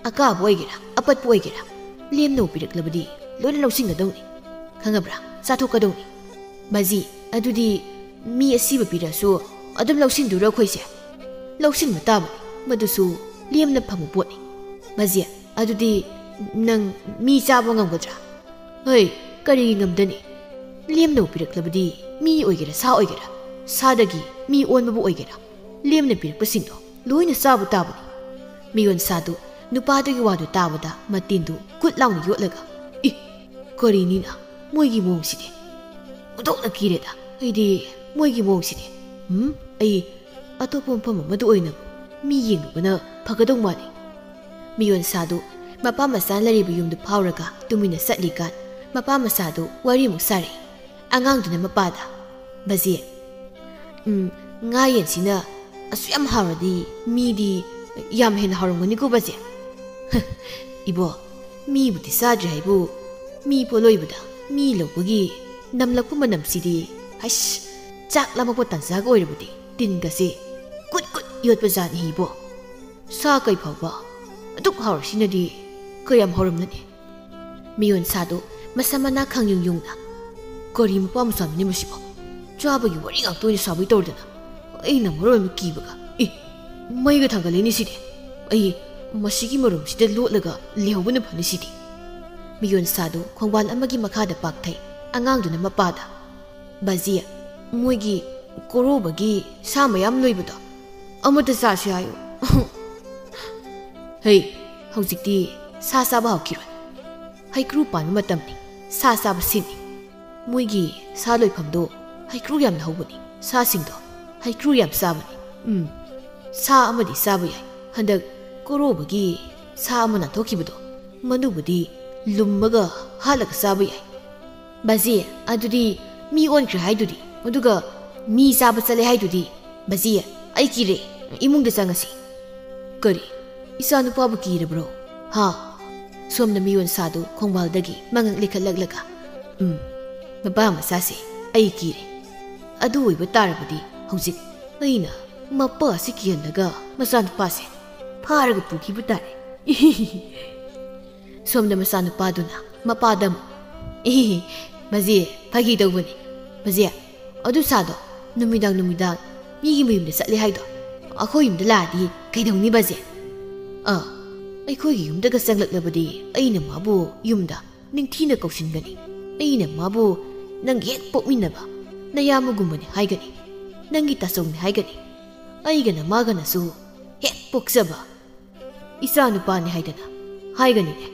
ꯑꯀꯥꯕ ꯑꯣꯏꯒꯦꯔꯥ, ꯑꯄꯠꯄ ꯑꯣꯏꯒꯦꯔꯥ, ꯂꯦꯝꯅꯕꯨ ꯄꯤꯔꯛꯂꯕꯗꯤ ꯂꯣꯏꯅ ꯂꯧꯁꯤꯟꯒꯗꯧꯅꯤ꯫ ꯈꯪꯉꯕ꯭ꯔꯥ? ꯆꯥꯊꯣꯛꯀꯗꯧꯅꯤ꯫ ꯕꯥꯖꯤ, ꯑꯗꯨꯗꯤ ꯃꯤ ꯑꯁꯤꯕ ꯄꯤꯔꯛꯑꯁꯨ ꯑꯗꯨꯝ ꯂꯧꯁꯤꯟꯗꯣꯏꯔꯣ ꯑꯩꯈꯣꯏꯁꯦ? ꯂꯧꯁꯤꯟꯕ ꯇꯥꯕꯅꯤ, ꯃꯗꯨꯁꯨ ꯂꯦꯝꯅ ꯐꯪꯕ ꯄꯣꯠꯅꯤ꯫ ꯕꯥꯖꯤ, ꯑꯗꯨꯗꯤ ꯅꯪ ꯃꯤ ꯆꯥꯕ ꯉꯝꯒꯗ꯭ꯔꯥ? ꯍꯩ, ꯀꯔꯤꯒꯤ ꯉꯝꯗꯅꯤ? ꯂꯦꯝꯅꯕꯨ ꯄꯤꯔꯛꯂꯕꯗꯤ ꯃꯤ ꯑꯣꯏꯒꯦꯔꯥ ꯁꯥ ꯑꯣꯏꯒꯦꯔꯥ, ꯁꯥꯗꯒꯤ ꯃꯤ ꯑꯣꯟꯕꯕꯨ ꯑꯣꯏꯒꯦꯔꯥ, ꯂꯦꯝꯅ ꯄꯤꯔꯛꯄꯁꯤꯡꯗꯣ ꯂꯣꯏꯅ ꯆꯥꯕ ꯇꯥꯕꯅꯤ"꯫ ꯃꯤꯌꯣꯟ ꯁꯥꯗꯨ ꯅꯨꯄꯥꯗꯨꯒꯤ ꯋꯥꯗꯨ ꯇꯥꯕꯗ ꯃꯇꯤꯟꯗꯨ ꯀꯨꯠ ꯂꯥꯎꯅ ꯌꯣꯠꯂꯒ, "ꯏ, ꯀꯔꯤꯅꯤꯅ ꯃꯣꯏꯒꯤ ꯃꯑꯣꯡꯁꯤꯗꯤ? ꯑꯣꯟꯊꯣꯛꯅ ꯀꯤꯔꯦꯗ ꯑꯩꯗꯤ ꯃꯣꯏꯒꯤ ꯃꯑꯣꯡꯁꯤꯗꯤ꯫ ꯎꯝ, ꯑꯩ ꯑꯇꯣꯞꯄ ꯃꯐꯝ ꯑꯃꯗ ꯑꯣꯏꯅ ꯃꯤ ꯌꯦꯡꯂꯨꯕꯅ ꯐꯒꯗꯧ ꯃꯥꯜꯂꯤ"꯫ ꯃꯤꯌꯣꯟ ꯁꯥꯗꯨ ꯃꯄꯥ ꯃꯆꯥ ꯂꯩꯔꯤꯕ ꯌꯨꯝꯗꯨ ꯐꯥꯎꯔꯒ ꯇꯨꯃꯤꯟꯅ ꯆꯠꯂꯤꯀꯥꯟ, ꯃꯄꯥ ꯃꯆꯥꯗꯨ ꯋꯥꯔꯤꯃꯨꯛ ꯁꯥꯔꯛꯏ꯫ ꯑꯉꯥꯡꯗꯨꯅ ꯃꯄꯥꯗ, "ꯕꯥꯖꯤ, ꯎꯝ, ꯉꯥ ꯌꯦꯟꯁꯤꯅ ꯑꯁꯨꯛ ꯌꯥꯝ ꯍꯥꯎꯔꯗꯤ ꯃꯤꯗꯤ ꯌꯥꯝ ꯍꯦꯟꯅ ꯍꯥꯎꯔꯝꯒꯅꯤꯀꯣ ꯕꯥꯖꯤ?" "ꯏꯕꯣ, ꯃꯤꯕꯨꯗꯤ ꯆꯥꯗ꯭ꯔꯤ ꯍꯥꯏꯕꯨ, ꯃꯤ ꯄꯣꯠꯂꯣꯏꯕꯗ ꯃꯤ ꯂꯧꯕꯒꯤ ꯅꯝꯂꯛꯄ ꯃꯅꯝꯁꯤꯗꯤ, ꯍꯩꯁ, ꯆꯥꯛ ꯂꯥꯝꯃꯛꯄ ꯇꯥꯟꯖꯥꯒ ꯑꯣꯏꯔꯕꯗꯤ ꯇꯤꯟꯒꯁꯦ ꯀꯨꯠ ꯀꯨꯠ ꯌꯣꯠꯄ ꯖꯥꯠꯅꯤ ꯏꯕꯣ꯫ ꯁꯥ ꯀꯩ ꯐꯥꯎꯕ ꯑꯗꯨꯛ ꯍꯥꯎꯔꯤꯁꯤꯅꯗꯤ ꯀꯌꯥꯝ ꯍꯥꯎꯔꯝꯂꯅꯤ?" ꯃꯤꯌꯣꯟ ꯁꯥꯗꯨ ꯃꯁꯝ ꯃꯅꯥ ꯈꯪꯌꯨꯡ ꯌꯨꯡꯅ, "ꯀꯔꯤ ꯃꯄꯥ ꯃꯆꯥꯅꯣꯅꯦ ꯃꯁꯤꯕꯣ? ꯆꯥꯕꯒꯤ ꯋꯥꯔꯤ ꯉꯥꯛꯇ ꯑꯣꯏꯅ ꯁꯥꯕꯩ ꯇꯧꯗꯅ ꯑꯩꯅ ꯃꯔꯣꯟ ꯑꯃ ꯀꯤꯕꯒ꯫ ꯑꯦ, ꯃꯩꯒ ꯊꯥꯡꯒꯠꯂꯤꯅꯦ ꯁꯤꯗꯤ꯫ ꯑꯩ ꯃꯁꯤꯒꯤ ꯃꯔꯨꯝꯁꯤꯗ ꯂꯣꯠꯂꯒ ꯂꯩꯍꯧꯕꯅ ꯐꯅꯤ ꯁꯤꯗꯤ"꯫ ꯃꯤꯌꯣꯟ ꯁꯥꯗꯨ ꯈꯣꯡꯕꯥꯟ ꯑꯃꯒꯤ ꯃꯈꯥꯗ ꯄꯥꯛꯊꯩ꯫ ꯑꯉꯥꯡꯗꯨꯅ ꯃꯄꯥꯗ, "ꯕꯥꯖꯤ, ꯃꯣꯏꯒꯤ ꯀꯣꯔꯣꯕꯒꯤ ꯁꯥ ꯃꯌꯥꯝ ꯂꯣꯏꯕꯗꯣ ꯑꯃꯠꯇ ꯆꯥꯁꯤ ꯍꯥꯏꯌꯨ꯫ ꯍꯩ, ꯍꯧꯖꯤꯛꯇꯤ ꯁꯥ ꯆꯥꯕ ꯍꯧꯈꯤꯔꯣꯏ꯫ ꯍꯩꯀ꯭ꯔꯨ ꯄꯥꯟꯕ ꯃꯇꯝꯅꯤ, ꯁꯥ ꯆꯥꯕ ꯁꯤꯟꯅꯤ꯫ ꯃꯣꯏꯒꯤ ꯁꯥ ꯂꯣꯏꯐꯝꯗꯣ ꯍꯩꯀ꯭ꯔꯨ ꯌꯥꯝꯅ ꯍꯧꯕꯅꯤ, ꯁꯥꯁꯤꯡꯗꯣ ꯍꯩꯀ꯭ꯔꯨ ꯌꯥꯝ ꯆꯥꯕꯅꯤ꯫ ꯎꯝ, ꯁꯥ ꯑꯃꯗꯤ ꯆꯥꯕ ꯌꯥꯏ꯫ ꯍꯟꯗꯛ ꯀꯣꯔꯣꯕꯒꯤ ꯁꯥ ꯑꯃ ꯅꯥꯟꯊꯣꯛꯈꯤꯕꯗꯣ, ꯃꯗꯨꯕꯨꯗꯤ ꯂꯨꯝꯃꯒ ꯍꯥꯠꯂꯒ ꯆꯥꯕ ꯌꯥꯏ꯫ ꯕꯥꯖꯤ, ꯑꯗꯨꯗꯤ ꯃꯤ ꯑꯣꯟꯈ꯭ꯔꯦ ꯍꯥꯏꯗꯨꯗꯤ? ꯑꯗꯨꯒ ꯃꯤ ꯆꯥꯕ ꯆꯠꯂꯦ ꯍꯥꯏꯗꯨꯗꯤ? ꯕꯥꯖꯤ, ꯑꯩ ꯀꯤꯔꯦ꯫ ꯏꯃꯨꯡꯗ ꯆꯪꯉꯁꯤ꯫ ꯀꯔꯤ? ꯏꯆꯥꯅꯨꯄꯥꯕꯨ ꯀꯤꯔꯕ꯭ꯔꯣ? ꯍꯥ? ꯁꯣꯝꯗ ꯃꯤꯑꯣꯟ ꯁꯥꯗꯨ ꯈꯣꯡꯕꯥꯜꯗꯒꯤ ꯃꯉꯛ ꯂꯤꯈꯠꯂꯛꯂꯒ, "ꯎꯝ, ꯃꯄꯥ ꯃꯆꯥꯁꯦ ꯑꯩ ꯀꯤꯔꯦ꯫ ꯑꯗꯨ ꯑꯣꯏꯕ ꯇꯥꯔꯕꯗꯤ ꯍꯧꯖꯤꯛ ꯑꯩꯅ ꯃꯄꯥꯁꯤ ꯀꯤꯍꯜꯂꯒ ꯃꯆꯥꯅꯨꯄꯥꯁꯦ ꯐꯥꯔꯒ ꯄꯨꯈꯤꯕ ꯇꯥꯔꯦ꯫" ꯁꯣꯝꯗ ꯃꯆꯥꯅꯨꯄꯥꯗꯨꯅ ꯃꯄꯥꯗ ꯑꯃꯨꯛ, "ꯏꯍꯤ, ꯃꯖꯦ, ꯐꯥꯒꯤ ꯇꯧꯕꯅꯤ꯫ ꯃꯖꯦ, ꯑꯗꯨ ꯁꯥꯗꯣ ꯅꯨꯃꯤꯗꯥꯡ ꯅꯨꯃꯤꯗꯥꯡ ꯃꯤꯒꯤ ꯃꯌꯨꯝꯗ ꯆꯠꯂꯦ ꯍꯥꯏꯗꯣ ꯑꯩꯈꯣꯏ ꯌꯨꯝꯗ ꯂꯥꯛꯑꯗꯤ ꯀꯩꯗꯧꯅꯤ ꯕꯥꯖꯦ? ꯑꯥ, ꯑꯩꯈꯣꯏꯒꯤ ꯌꯨꯝꯗꯒ ꯆꯪꯂꯛꯂꯕꯗꯤ ꯑꯩꯅ ꯃꯥꯕꯨ ꯌꯨꯝꯗ ꯅꯤꯡꯊꯤꯅ ꯀꯧꯁꯤꯟꯒꯅꯤ꯫ ꯑꯩꯅ ꯃꯥꯕꯨ ꯅꯪꯒꯤ ꯍꯦꯛ ꯄꯣꯛꯃꯤꯟꯅꯕ ꯅꯌꯥꯝꯕꯒꯨꯝꯕꯅꯤ ꯍꯥꯏꯒꯅꯤ, ꯅꯪꯒꯤ ꯇꯥꯆꯧꯅꯤ ꯍꯥꯏꯒꯅꯤ꯫ ꯑꯩꯒꯅ ꯃꯥꯒꯅꯁꯨ ꯍꯦꯛ ꯄꯣꯛꯆꯕ ꯏꯆꯥ ꯅꯨꯄꯥꯅꯤ ꯍꯥꯏꯗꯅ ꯍꯥꯏꯒꯅꯤꯅꯦ꯫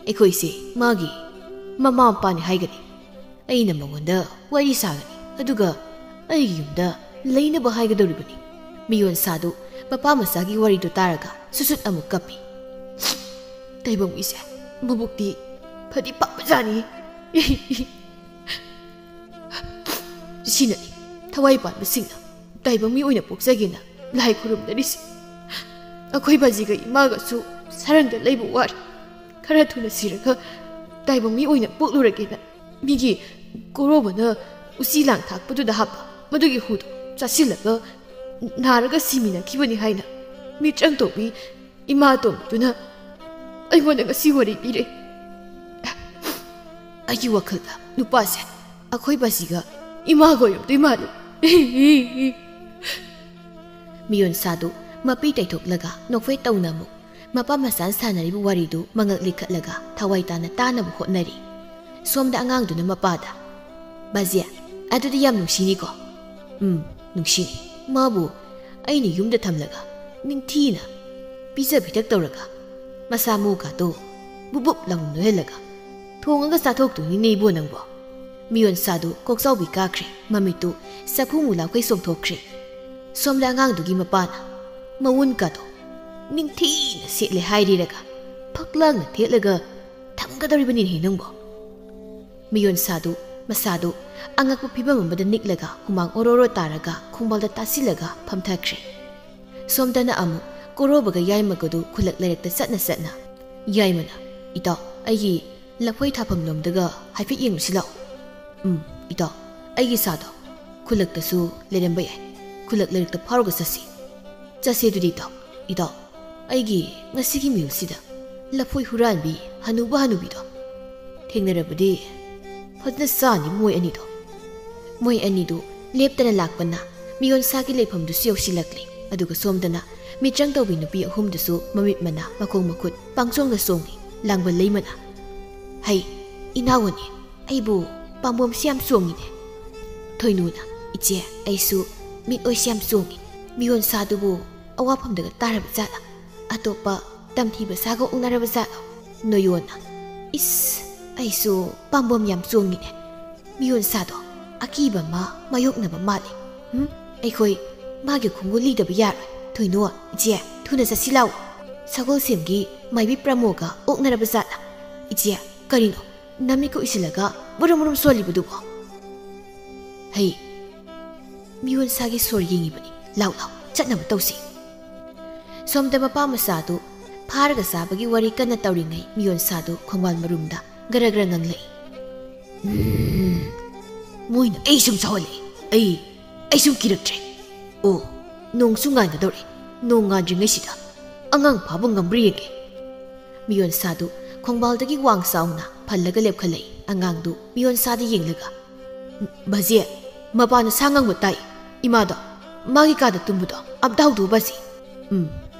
ꯑꯩꯈꯣꯏꯁꯦ ꯃꯥꯒꯤ ꯃꯃꯥ ꯃꯄꯥꯅꯤ ꯍꯥꯏꯒꯅꯤ꯫ ꯑꯩꯅ ꯃꯉꯣꯟꯗ ꯋꯥꯔꯤ ꯁꯥꯒꯅꯤ, ꯑꯗꯨꯒ ꯑꯩꯒꯤ ꯌꯨꯝꯗ ꯂꯩꯅꯕ ꯍꯥꯏꯒꯗꯧꯔꯤꯕꯅꯤ꯫" ꯃꯤꯑꯣꯟ ꯁꯥꯗꯨ ꯃꯄꯥ ꯃꯆꯥꯒꯤ ꯋꯥꯔꯤꯗꯨ ꯇꯥꯔꯒ ꯁꯨꯁꯨꯠ ꯑꯃꯨꯛ ꯀꯞꯄꯤ꯫ "ꯇꯥꯏꯕꯪ ꯃꯤꯁꯦ ꯃꯕꯨꯛꯇꯤ ꯐꯗꯤ ꯐꯕꯖꯥꯠꯅꯤ꯫" ꯁꯤꯅꯅꯤ ꯊꯋꯥꯏ ꯄꯥꯟꯕꯁꯤꯡꯅ ꯇꯥꯏꯕꯪ ꯃꯤ ꯑꯣꯏꯅ ꯄꯣꯛꯆꯒꯦꯅ ꯂꯥꯏ ꯈꯨꯔꯨꯝꯅꯔꯤꯁꯦ꯫ ꯑꯩꯈꯣꯏ ꯕꯥꯖꯤꯒ ꯏꯃꯥꯒꯁꯨ ꯁꯔꯪꯗ ꯂꯩꯕ ꯋꯥꯔꯦ꯫ ꯈꯔ ꯊꯨꯅ ꯁꯤꯔꯒ ꯇꯥꯏꯕꯪ ꯃꯤ ꯑꯣꯏꯅ ꯄꯣꯛꯂꯨꯔꯒꯦꯅ ꯃꯤꯒꯤ ꯀꯣꯔꯣꯕꯅ ꯎꯆꯤ ꯂꯥꯡ ꯊꯥꯛꯄꯗꯨꯗ ꯍꯥꯞꯄ ꯃꯗꯨꯒꯤ ꯍꯨꯗꯨ ꯆꯥꯁꯤꯜꯂꯒ ꯅꯥꯔꯒ ꯁꯤꯃꯤꯟꯅꯈꯤꯕꯅꯤ ꯍꯥꯏꯅ ꯃꯤꯇ꯭ꯔꯪ ꯇꯧꯕꯤ ꯏꯃꯥ ꯑꯇꯣꯝꯕꯗꯨꯅ ꯑꯩꯉꯣꯟꯗ ꯉꯁꯤ ꯋꯥꯔꯤ ꯄꯤꯔꯦ꯫ ꯑꯩꯒꯤ ꯋꯥꯈꯜꯗ ꯅꯨꯄꯥꯁꯦ ꯑꯩꯈꯣꯏ ꯕꯥꯖꯤꯒ ꯏꯃꯥꯒ ꯑꯣꯏꯔꯝꯗꯣꯏ ꯃꯥꯜꯂꯤ꯫ ꯃꯤꯑꯣꯟ ꯁꯥꯗꯨ ꯃꯄꯤ ꯇꯩꯊꯣꯛꯂꯒ ꯅꯣꯛꯐꯦꯠ ꯇꯧꯅ ꯑꯃꯨꯛ ꯃꯄꯥ ꯃꯆꯥꯅ ꯁꯥꯟꯅꯔꯤꯕ ꯋꯥꯔꯤꯗꯨ ꯃꯉꯛ ꯂꯤꯈꯠꯂꯒ ꯊꯋꯥꯏ ꯇꯥꯅ ꯇꯥꯅꯕ ꯍꯣꯠꯅꯔꯤ꯫ ꯁꯣꯝꯗ ꯑꯉꯥꯡꯗꯨꯅ ꯃꯄꯥꯗ, "ꯕꯥꯖꯤ, ꯑꯗꯨꯗꯤ ꯌꯥꯝ ꯅꯨꯡꯁꯤꯅꯤꯀꯣ?" ꯎꯝ, ꯅꯨꯡꯁꯤꯅꯤ꯫ ꯃꯥꯕꯨ ꯑꯩꯅ ꯌꯨꯝꯗ ꯊꯝꯂꯒ ꯅꯤꯡꯊꯤꯅ ꯄꯤꯖ ꯄꯤꯊꯛ ꯇꯧꯔꯒ ꯃꯁꯥ ꯃꯎ ꯀꯥꯗꯣ ꯕꯨꯞ ꯕꯨꯞ ꯂꯥꯎꯅ ꯅꯣꯏꯍꯜꯂꯒ ꯊꯣꯡꯉꯒ ꯆꯥꯊꯣꯛꯇꯣꯏꯅꯤꯅꯦ ꯏꯕꯣ ꯅꯪꯕꯣ꯫ ꯃꯤꯌꯣꯟ ꯁꯥꯗꯨ ꯀꯣꯛꯆꯥꯎꯕꯤ ꯀꯥꯈ꯭ꯔꯦ, ꯃꯃꯤꯠꯇꯨ ꯆꯐꯨ ꯃꯨꯂꯥꯈꯩ ꯆꯣꯡꯊꯣꯛꯈ꯭ꯔꯦ꯫ ꯁꯣꯝꯗ ꯑꯉꯥꯡꯗꯨꯒꯤ ꯃꯄꯥꯅ ꯃꯋꯨꯟ ꯀꯥꯗꯣ ꯅꯤꯡꯊꯤꯅ ꯁꯦꯠꯂꯦ ꯍꯥꯏꯔꯤꯔꯒ ꯐꯛ ꯂꯥꯡꯅ ꯊꯦꯠꯂꯒ ꯊꯝꯒꯗꯧꯔꯤꯕꯅꯤꯅꯦ ꯅꯪꯕꯣ꯫ ꯃꯤꯌꯣꯟ ꯁꯥꯗꯨ ꯃꯁꯥꯗꯨ ꯑꯉꯛꯄ ꯐꯤꯕꯝ ꯑꯃꯗ ꯅꯤꯛꯂꯒ ꯍꯨꯃꯥꯡ ꯑꯣꯔꯣ ꯑꯣꯔꯣ ꯇꯥꯔꯒ ꯈꯣꯡꯕꯥꯜꯗ ꯇꯥꯁꯤꯜꯂꯒ ꯐꯝꯊꯈ꯭ꯔꯦ꯫ ꯁꯣꯝꯗꯅ ꯑꯃꯨꯛ ꯀꯣꯔꯣꯕꯒ ꯌꯥꯏꯃꯒꯗꯨ ꯈꯨꯜꯂꯛ ꯂꯩꯔꯛꯇ ꯆꯠꯅ ꯆꯠꯅ, ꯌꯥꯏꯃꯅ, "ꯏꯇꯥꯎ, ꯑꯩꯒꯤ ꯂꯐꯣꯏ ꯊꯥꯐꯝ ꯂꯣꯝꯗꯒ ꯍꯥꯏꯐꯦꯠ ꯌꯦꯡꯉꯨꯁꯤ ꯂꯥꯛꯑꯣ꯫ ꯎꯝ, ꯏꯇꯥꯎ, ꯑꯩꯒꯤ ꯁꯥꯗꯣ ꯈꯨꯜꯂꯛꯇꯁꯨ ꯂꯩꯔꯝꯕ ꯌꯥꯏ꯫ ꯈꯨꯜꯂꯛ ꯂꯩꯔꯛꯇ ꯐꯥꯎꯔꯒ ꯆꯠꯁꯤ꯫ ꯆꯠꯁꯦ ꯑꯗꯨꯗꯤ ꯏꯇꯥꯎ꯫ ꯏꯇꯥꯎ, ꯑꯩꯒꯤ ꯉꯁꯤꯒꯤ ꯃꯤꯜꯁꯤꯗ ꯂꯐꯣꯏ ꯍꯨꯔꯥꯟꯕꯤ ꯍꯅꯨꯕ ꯍꯅꯨꯕꯤꯗꯣ ꯊꯦꯡꯅꯔꯕꯗꯤ ꯐꯖꯅ ꯆꯥꯅꯤ ꯃꯣꯏ ꯑꯅꯤꯗꯣ꯫" ꯃꯣꯏ ꯑꯅꯤꯗꯨ ꯂꯦꯞꯇꯅ ꯂꯥꯛꯄꯅ ꯃꯤꯌꯣꯟꯁꯥꯒꯤ ꯂꯩꯐꯝꯗꯨꯁꯨ ꯌꯧꯁꯤꯜꯂꯛꯂꯤ꯫ ꯑꯗꯨꯒ ꯁꯣꯝꯗꯅ ꯃꯤꯇ꯭ꯔꯪ ꯇꯧꯕꯤ ꯅꯨꯄꯤ ꯑꯍꯨꯝꯗꯨꯁꯨ ꯃꯃꯤꯠ ꯃꯅꯥ ꯃꯈꯣꯡ ꯃꯈꯨꯠ ꯄꯥꯡꯆꯣꯡꯗ ꯆꯣꯡꯉꯤ꯫ ꯂꯥꯡꯕ ꯂꯩꯃꯅ, "ꯍꯩ, ꯏꯅꯥꯎꯅꯤ, ꯑꯩꯕꯨ ꯄꯥꯝꯕꯣꯝꯁꯤ ꯌꯥꯝ ꯆꯣꯡꯉꯤꯅꯦ꯫" ꯊꯣꯏꯅꯨꯅ, "ꯏꯆꯦ, ꯑꯩꯁꯨ ꯃꯤꯠ ꯑꯣꯏꯁꯤ ꯌꯥꯝ ꯆꯣꯡꯉꯤ꯫ ꯃꯤꯌꯣꯟꯁꯥꯗꯨꯕꯨ ꯑꯋꯥꯐꯝꯗꯒ ꯇꯥꯔꯕ ꯖꯥꯠꯂ? ꯑꯇꯣꯞꯄ ꯇꯝꯊꯤꯕ ꯁꯥꯒ ꯑꯣꯛꯅꯔꯕ ꯖꯥꯠꯂꯣ?" ꯅꯣꯌꯣꯟꯅ, "ꯏꯁ, ꯑꯩꯁꯨ ꯄꯥꯝꯕꯣꯝ ꯌꯥꯝ ꯆꯣꯡꯉꯤꯅꯦ꯫ ꯃꯤꯌꯣꯟꯁꯥꯗꯣ ꯑꯀꯤꯕ ꯑꯃ ꯃꯥꯌꯣꯛꯅꯕ ꯃꯥꯜꯂꯤ꯫ ꯎꯝ, ꯑꯩꯈꯣꯏ ꯃꯥꯒꯤ ꯈꯣꯡꯒꯨꯜ ꯂꯤꯗꯕ ꯌꯥꯔꯣꯏ꯫ ꯊꯣꯏꯅꯨ, ꯏꯆꯦ, ꯊꯨꯅ ꯆꯠꯁꯤ ꯂꯥꯛꯑꯣ꯫ ꯁꯒꯣꯜꯁꯦꯝꯒꯤ ꯃꯥꯏꯕꯤ ꯄ꯭ꯔꯃꯣꯒ ꯑꯣꯛꯅꯔꯕ ꯖꯥꯠꯂ? ꯏꯆꯦ, ꯀꯔꯤꯅꯣ? ꯅꯃꯤꯠꯀ ꯎꯏꯁꯤꯜꯂꯒ ꯃꯨꯔꯨꯝ ꯃꯨꯔꯨꯝ ꯁꯣꯜꯂꯤꯕꯗꯨꯕꯣ?" "ꯍꯩ, ꯃꯤꯌꯣꯟꯁꯥꯒꯤ ꯁꯣꯔ ꯌꯦꯡꯉꯤꯕꯅꯤ꯫ ꯂꯥꯎ ꯂꯥꯎ, ꯆꯠꯅꯕ ꯇꯧꯁꯤ꯫" ꯁꯣꯝꯗ ꯃꯄꯥ ꯃꯆꯥꯗꯨ ꯐꯥꯔꯒ ꯆꯥꯕꯒꯤ ꯋꯥꯔꯤ ꯀꯟꯅ ꯇꯧꯔꯤꯉꯩ ꯃꯤꯌꯣꯟꯁꯥꯗꯨ ꯈꯣꯡꯕꯥꯜ ꯃꯔꯨꯝꯗ ꯒꯔ ꯒꯔ ꯉꯪꯂꯛꯏ꯫ "ꯎꯝ, ꯃꯣꯏꯅ ꯑꯩ ꯁꯨꯝ ꯁꯥꯎꯍꯜꯂꯛꯏ꯫ ꯑꯩ, ꯑꯩ ꯁꯨꯝ ꯀꯤꯔꯛꯇ꯭ꯔꯦ꯫ ꯑꯣ, ꯅꯣꯡꯁꯨ ꯉꯥꯟꯒꯗꯧꯔꯦ꯫ ꯅꯣꯡ ꯉꯥꯟꯗ꯭ꯔꯤꯉꯩꯁꯤꯗ ꯑꯉꯥꯡ ꯐꯥꯕ ꯉꯝꯕ꯭ꯔꯥ ꯌꯦꯡꯒꯦ꯫" ꯃꯤꯌꯣꯟꯁꯥꯗꯨ ꯈꯣꯡꯕꯥꯜꯗꯒꯤ ꯋꯥꯡ ꯆꯥꯎꯅ ꯐꯜꯂꯒ ꯂꯦꯞꯈꯠꯂꯛꯏ꯫ ꯑꯉꯥꯡꯗꯨ ꯃꯤꯌꯣꯟꯁꯥꯗ ꯌꯦꯡꯂꯒ, "ꯕꯥꯖꯤ, ꯃꯄꯥꯅ ꯁꯥ ꯉꯪꯕ ꯇꯥꯏ꯫ ꯏꯃꯥꯗꯣ ꯃꯥꯒꯤ ꯀꯥꯗ ꯇꯨꯝꯕꯗꯣ ꯑꯝꯇ ꯍꯧꯗꯣꯛꯑꯣ ꯕꯥꯖꯤ꯫" "ꯎꯝ,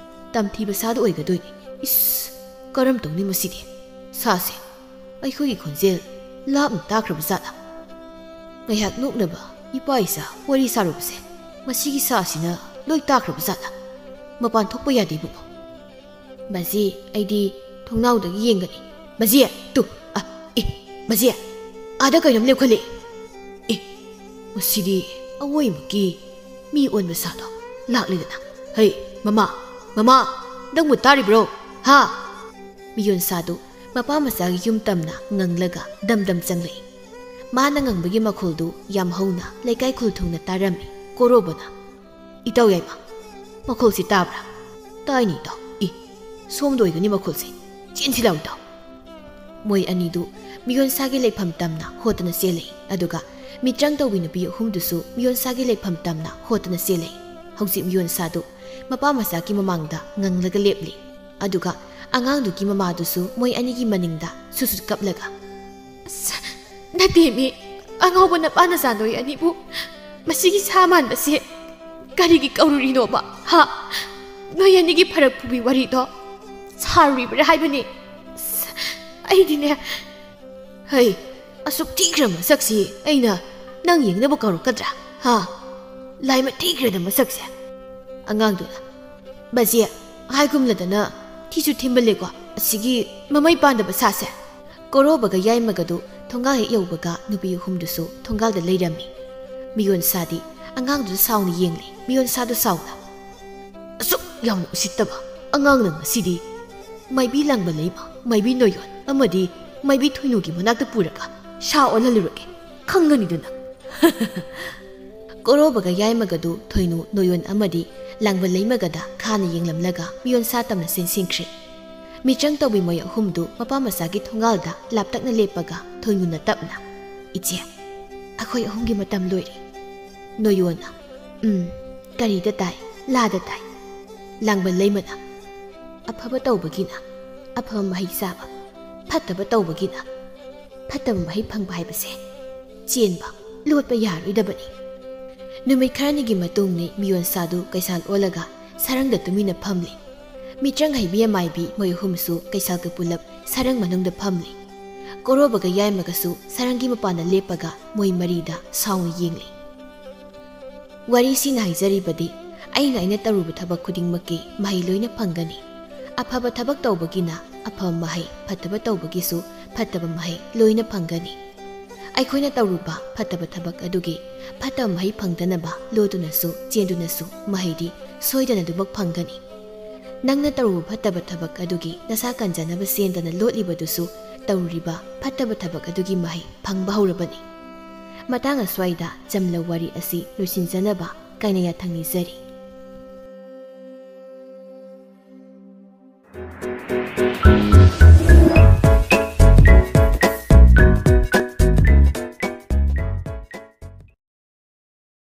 ꯇꯝꯊꯤꯕ ꯁꯥꯗ ꯑꯣꯏꯒꯗꯣꯏꯅꯤ꯫ ꯏꯁ, ꯀꯔꯝ ꯇꯧꯅꯤ ꯃꯁꯤꯗꯤ? ꯁꯥꯁꯦ ꯑꯩꯈꯣꯏꯒꯤ ꯈꯣꯟꯖꯦꯜ ꯂꯥꯞꯅ ꯇꯥꯈ꯭ꯔꯕ ꯖꯥꯠꯂ?" ꯉꯥꯏꯍꯥꯛ ꯅꯣꯛꯅꯕ ꯏꯄꯥ ꯏꯆꯥ ꯋꯥꯔꯤ ꯁꯥꯔꯨꯕꯁꯦ ꯃꯁꯤꯒꯤ ꯁꯥꯁꯤꯅ ꯂꯣꯏ ꯇꯥꯈ꯭ꯔꯕ ꯖꯥꯠꯂꯥ? ꯃꯄꯥꯟ ꯊꯣꯛꯄ ꯌꯥꯗꯦ ꯏꯕꯨꯡꯉꯣ꯫ ꯕꯥꯖꯤ, ꯑꯩꯗꯤ ꯊꯣꯡꯅꯥꯎꯗꯒꯤ ꯌꯦꯡꯒꯅꯤ꯫ ꯕꯥꯖꯤ, ꯇꯨ, ꯑ, ꯑꯦ, ꯕꯥꯖꯤ, ꯑꯥꯗ ꯀꯩꯅꯣꯝ ꯂꯦꯞꯈꯠꯂꯦ꯫ ꯑꯦ, ꯃꯁꯤꯗꯤ ꯑꯋꯣꯏꯕꯒꯤ ꯃꯤ ꯑꯣꯟꯕ ꯁꯥꯗꯣ ꯂꯥꯛꯂꯦꯗꯅ꯫ ꯍꯩ, ꯃꯃꯥ, ꯃꯃꯥ, ꯅꯪꯕꯨ ꯇꯥꯔꯤꯕ꯭ꯔꯣ? ꯍꯥ? ꯃꯤꯌꯣꯟ ꯁꯥꯗꯨ ꯃꯄꯥ ꯃꯆꯥꯒꯤ ꯌꯨꯝ ꯇꯝꯅ ꯉꯪꯂꯒ ꯗꯝ ꯗꯝ ꯆꯪꯂꯛꯏ꯫ ꯃꯥꯅ ꯉꯪꯕꯒꯤ ꯃꯈꯣꯜꯗꯨ ꯌꯥꯝ ꯍꯧꯅ ꯂꯩꯀꯥꯏ ꯈꯨꯜ ꯊꯨꯡꯅ ꯇꯥꯔꯝꯃꯤ꯫ ꯀꯣꯔꯣꯕꯅ, "ꯏꯇꯥꯎ ꯌꯥꯏꯃ, ꯃꯈꯣꯜꯁꯤ ꯇꯥꯕ꯭ꯔꯥ?" "ꯇꯥꯏꯅꯦ ꯏꯇꯥꯎ꯫ ꯏ, ꯁꯣꯝꯗ ꯑꯣꯏꯒꯅꯤ ꯃꯈꯣꯜꯁꯦ꯫ ꯆꯦꯟꯁꯤ ꯂꯥꯎ ꯏꯇꯥꯎ꯫" ꯃꯣꯏ ꯑꯅꯤꯗꯨ ꯃꯤꯌꯣꯟꯁꯥꯒꯤ ꯂꯩꯐꯝ ꯇꯝꯅ ꯍꯣꯠꯇꯅ ꯆꯦꯜꯂꯛꯏ꯫ ꯑꯗꯨꯒ ꯃꯤꯇ꯭ꯔꯪ ꯇꯧꯕꯤ ꯅꯨꯄꯤ ꯑꯍꯨꯝꯗꯨꯁꯨ ꯃꯤꯌꯣꯟꯁꯥꯒꯤ ꯂꯩꯐꯝ ꯇꯝꯅ ꯍꯣꯠꯇꯅ ꯆꯦꯜꯂꯛꯏ꯫ ꯍꯧꯖꯤꯛ ꯃꯤꯌꯣꯟꯁꯥꯗꯨ ꯃꯄꯥ ꯃꯆꯥꯒꯤ ꯃꯃꯥꯡꯗ ꯉꯪꯂꯒ ꯂꯦꯞꯂꯤ꯫ ꯑꯗꯨꯒ ꯑꯉꯥꯡꯗꯨꯒꯤ ꯃꯃꯥꯗꯨꯁꯨ ꯃꯣꯏ ꯑꯅꯤꯒꯤ ꯃꯅꯤꯡꯗ ꯁꯨꯠ ꯁꯨꯠ ꯀꯞꯂꯒ, "ꯑꯁ, ꯅꯠꯇꯦꯃꯤ, ꯑꯉꯥꯎꯕ ꯅꯄꯥ ꯅꯆꯥ ꯅꯣꯏ ꯑꯅꯤꯕꯨ ꯃꯁꯤꯒꯤ ꯁꯥ ꯃꯥꯟꯕꯁꯦ ꯀꯔꯤꯒꯤ ꯀꯧꯔꯨꯔꯤꯅꯣꯕ? ꯍꯥ? ꯅꯣꯏ ꯑꯅꯤꯒꯤ ꯐꯔꯛ ꯐꯨꯕꯤ ꯋꯥꯔꯤꯗꯣ ꯁꯥꯔꯨꯔꯤꯕ꯭ꯔꯥ ꯍꯥꯏꯕꯅꯤ? ꯑꯁ, ꯑꯩꯗꯤꯅꯦ꯫" "ꯍꯩ, ꯑꯁꯨꯛ ꯊꯤꯈ꯭ꯔ ꯃꯁꯛꯁꯤ ꯑꯩꯅ ꯅꯪ ꯌꯦꯡꯅꯕ ꯀꯧꯔꯛꯀꯗ꯭ꯔꯥ? ꯍꯥ? ꯂꯥꯏꯃ ꯊꯤꯈ꯭ꯔꯗ ꯃꯁꯛꯁꯦ꯫" ꯑꯉꯥꯡꯗꯨꯅ, "ꯕꯥꯖꯤ, ꯍꯥꯏꯒꯨꯝꯂꯗꯅ ꯊꯤꯁꯨ ꯊꯤꯃꯜꯂꯦꯀꯣ ꯑꯁꯤꯒꯤ ꯃꯃꯩ ꯄꯥꯟꯗꯕ ꯁꯥꯁꯦ꯫" ꯀꯣꯔꯣꯕꯒ ꯌꯥꯏꯃꯒꯗꯨ ꯊꯣꯡꯒꯥꯜ ꯍꯦꯛ ꯌꯧꯕꯒ ꯅꯨꯄꯤ ꯑꯍꯨꯝꯗꯨꯁꯨ ꯊꯣꯡꯒꯥꯜꯗ ꯂꯩꯔꯝꯃꯤ꯫ ꯃꯤꯌꯣꯟꯁꯥꯗꯤ ꯑꯉꯥꯡꯗꯨꯗ ꯁꯥꯎꯅ ꯌꯦꯡꯂꯤ꯫ ꯃꯤꯌꯣꯟꯁꯥꯗꯨ ꯁꯥꯎꯅ, "ꯑꯁꯨꯛ ꯌꯥꯝꯅ ꯎꯁꯤꯠꯇꯕ ꯑꯉꯥꯡꯅ ꯉꯁꯤꯗꯤ ꯃꯥꯏꯕꯤ ꯂꯥꯡꯕ ꯂꯩꯃ, ꯃꯥꯏꯕꯤ ꯅꯣꯌꯣꯟ ꯑꯃꯗꯤ ꯃꯥꯏꯕꯤ ꯊꯣꯏꯅꯨꯒꯤ ꯃꯅꯥꯛꯇ ꯄꯨꯔꯒ ꯁꯥ ꯑꯣꯜꯍꯜꯂꯨꯔꯒꯦ꯫ ꯈꯪꯒꯅꯤꯗꯨ ꯅꯪ꯫" ꯀꯣꯔꯣꯕꯒ ꯌꯥꯏꯃꯒꯗꯨ ꯊꯣꯏꯅꯨ, ꯅꯣꯌꯣꯟ ꯑꯃꯗꯤ ꯂꯥꯡꯕ ꯂꯩꯃꯒꯗ ꯈꯥꯅ ꯌꯦꯡꯂꯝꯂꯒ ꯃꯤꯌꯣꯟꯁꯥ ꯇꯝꯅ ꯆꯦꯟꯁꯤꯟꯈ꯭ꯔꯦ꯫ ꯃꯤꯆꯪ ꯇꯧꯕꯤ ꯃꯣꯏ ꯑꯍꯨꯝꯗꯨ ꯃꯄꯥ ꯃꯆꯥꯒꯤ ꯊꯣꯡꯒꯥꯜꯗ ꯂꯥꯞꯇꯛꯅ ꯂꯦꯞꯄꯒ ꯊꯣꯏꯅꯨꯅ ꯇꯞꯅ, "ꯏꯆꯦ, ꯑꯩꯈꯣꯏ ꯑꯍꯨꯝꯒꯤ ꯃꯇꯝ ꯂꯣꯏꯔꯦ꯫" ꯅꯣꯌꯣꯟꯅ, "ꯎꯝ, ꯀꯔꯤꯗ ꯇꯥꯏ? ꯂꯥꯗ ꯇꯥꯏ꯫" ꯂꯥꯡꯕ ꯂꯩꯃꯅ, "ꯑꯐꯕ ꯇꯧꯕꯒꯤꯅ ꯑꯐꯕ ꯃꯍꯩ ꯆꯥꯕ, ꯐꯠꯇꯕ ꯇꯧꯕꯒꯤꯅ ꯐꯠꯇꯕ ꯃꯍꯩ ꯐꯪꯕ ꯍꯥꯏꯕꯁꯦ ꯆꯦꯟꯕ, ꯂꯣꯠꯄ ꯌꯥꯔꯣꯏꯗꯕꯅꯤ꯫" ꯅꯨꯃꯤꯠ ꯈꯔꯅꯤꯒꯤ ꯃꯇꯨꯡꯅꯤ ꯃꯤꯌꯣꯟꯁꯥꯗꯨ ꯀꯩꯁꯥꯜ ꯑꯣꯜꯂꯒ ꯁꯔꯪꯗ ꯇꯨꯃꯤꯟꯅ ꯐꯝꯂꯤ꯫ ꯃꯤꯇ꯭ꯔꯪ ꯍꯩꯕꯤ ꯑꯃꯥꯏꯕꯤ ꯃꯣꯏ ꯑꯍꯨꯝꯁꯨ ꯀꯩꯁꯥꯜꯒ ꯄꯨꯜꯂꯞ ꯁꯔꯪ ꯃꯅꯨꯡꯗ ꯐꯝꯂꯤ꯫ ꯀꯣꯔꯣꯕꯒ ꯌꯥꯏꯃꯒꯁꯨ ꯁꯔꯪꯒꯤ ꯃꯄꯥꯟꯗ ꯂꯦꯞꯄꯒ ꯃꯣꯏ ꯃꯔꯤꯗ ꯁꯥꯎꯅ ꯌꯦꯡꯂꯤ꯫ ꯋꯥꯔꯤꯁꯤꯅ ꯍꯥꯏꯖꯔꯤꯕꯗꯤ, ꯑꯩꯅ ꯑꯩꯅ ꯇꯧꯔꯨꯕ ꯊꯕꯛ ꯈꯨꯗꯤꯡꯃꯛꯀꯤ ꯃꯍꯩ ꯂꯣꯏꯅ ꯐꯪꯒꯅꯤ꯫ ꯑꯐꯕ ꯊꯕꯛ ꯇꯧꯕꯒꯤꯅ ꯑꯐꯕ ꯃꯍꯩ, ꯐꯠꯇꯕ ꯇꯧꯕꯒꯤꯁꯨ ꯐꯠꯇꯕ ꯃꯍꯩ ꯂꯣꯏꯅ ꯐꯪꯒꯅꯤ꯫ ꯑꯩꯈꯣꯏꯅ ꯇꯧꯔꯨꯕ ꯐꯠꯇꯕ ꯊꯕꯛ ꯑꯗꯨꯒꯤ ꯐꯠꯇꯕ ꯃꯍꯩ ꯐꯪꯗꯅꯕ ꯂꯣꯠꯇꯨꯅꯁꯨ ꯆꯦꯟꯗꯨꯅꯁꯨ ꯃꯍꯩꯗꯤ ꯁꯣꯏꯗꯅ ꯑꯗꯨꯃꯛ ꯐꯪꯒꯅꯤ꯫ ꯅꯪꯅ ꯇꯧꯔꯨꯕ ꯐꯠꯇꯕ ꯊꯕꯛ ꯑꯗꯨꯒꯤ ꯅꯁꯥ ꯀꯟꯖꯅꯕ ꯆꯦꯟꯗꯅ ꯂꯣꯠꯂꯤꯕꯗꯨꯁꯨ ꯇꯧꯔꯨꯔꯤꯕ ꯐꯠꯇꯕ ꯊꯕꯛ ꯑꯗꯨꯒꯤ ꯃꯍꯩ ꯐꯪꯕ ꯍꯧꯔꯕꯅꯤ꯫ ꯃꯇꯥꯡ ꯑꯁ꯭ꯋꯥꯏꯗ ꯆꯝꯂꯧ ꯋꯥꯔꯤ ꯑꯁꯤ ꯂꯣꯏꯁꯤꯟꯖꯅꯕ ꯀꯥꯏꯅ ꯌꯥꯊꯪ ꯅꯤꯖꯔꯤ꯫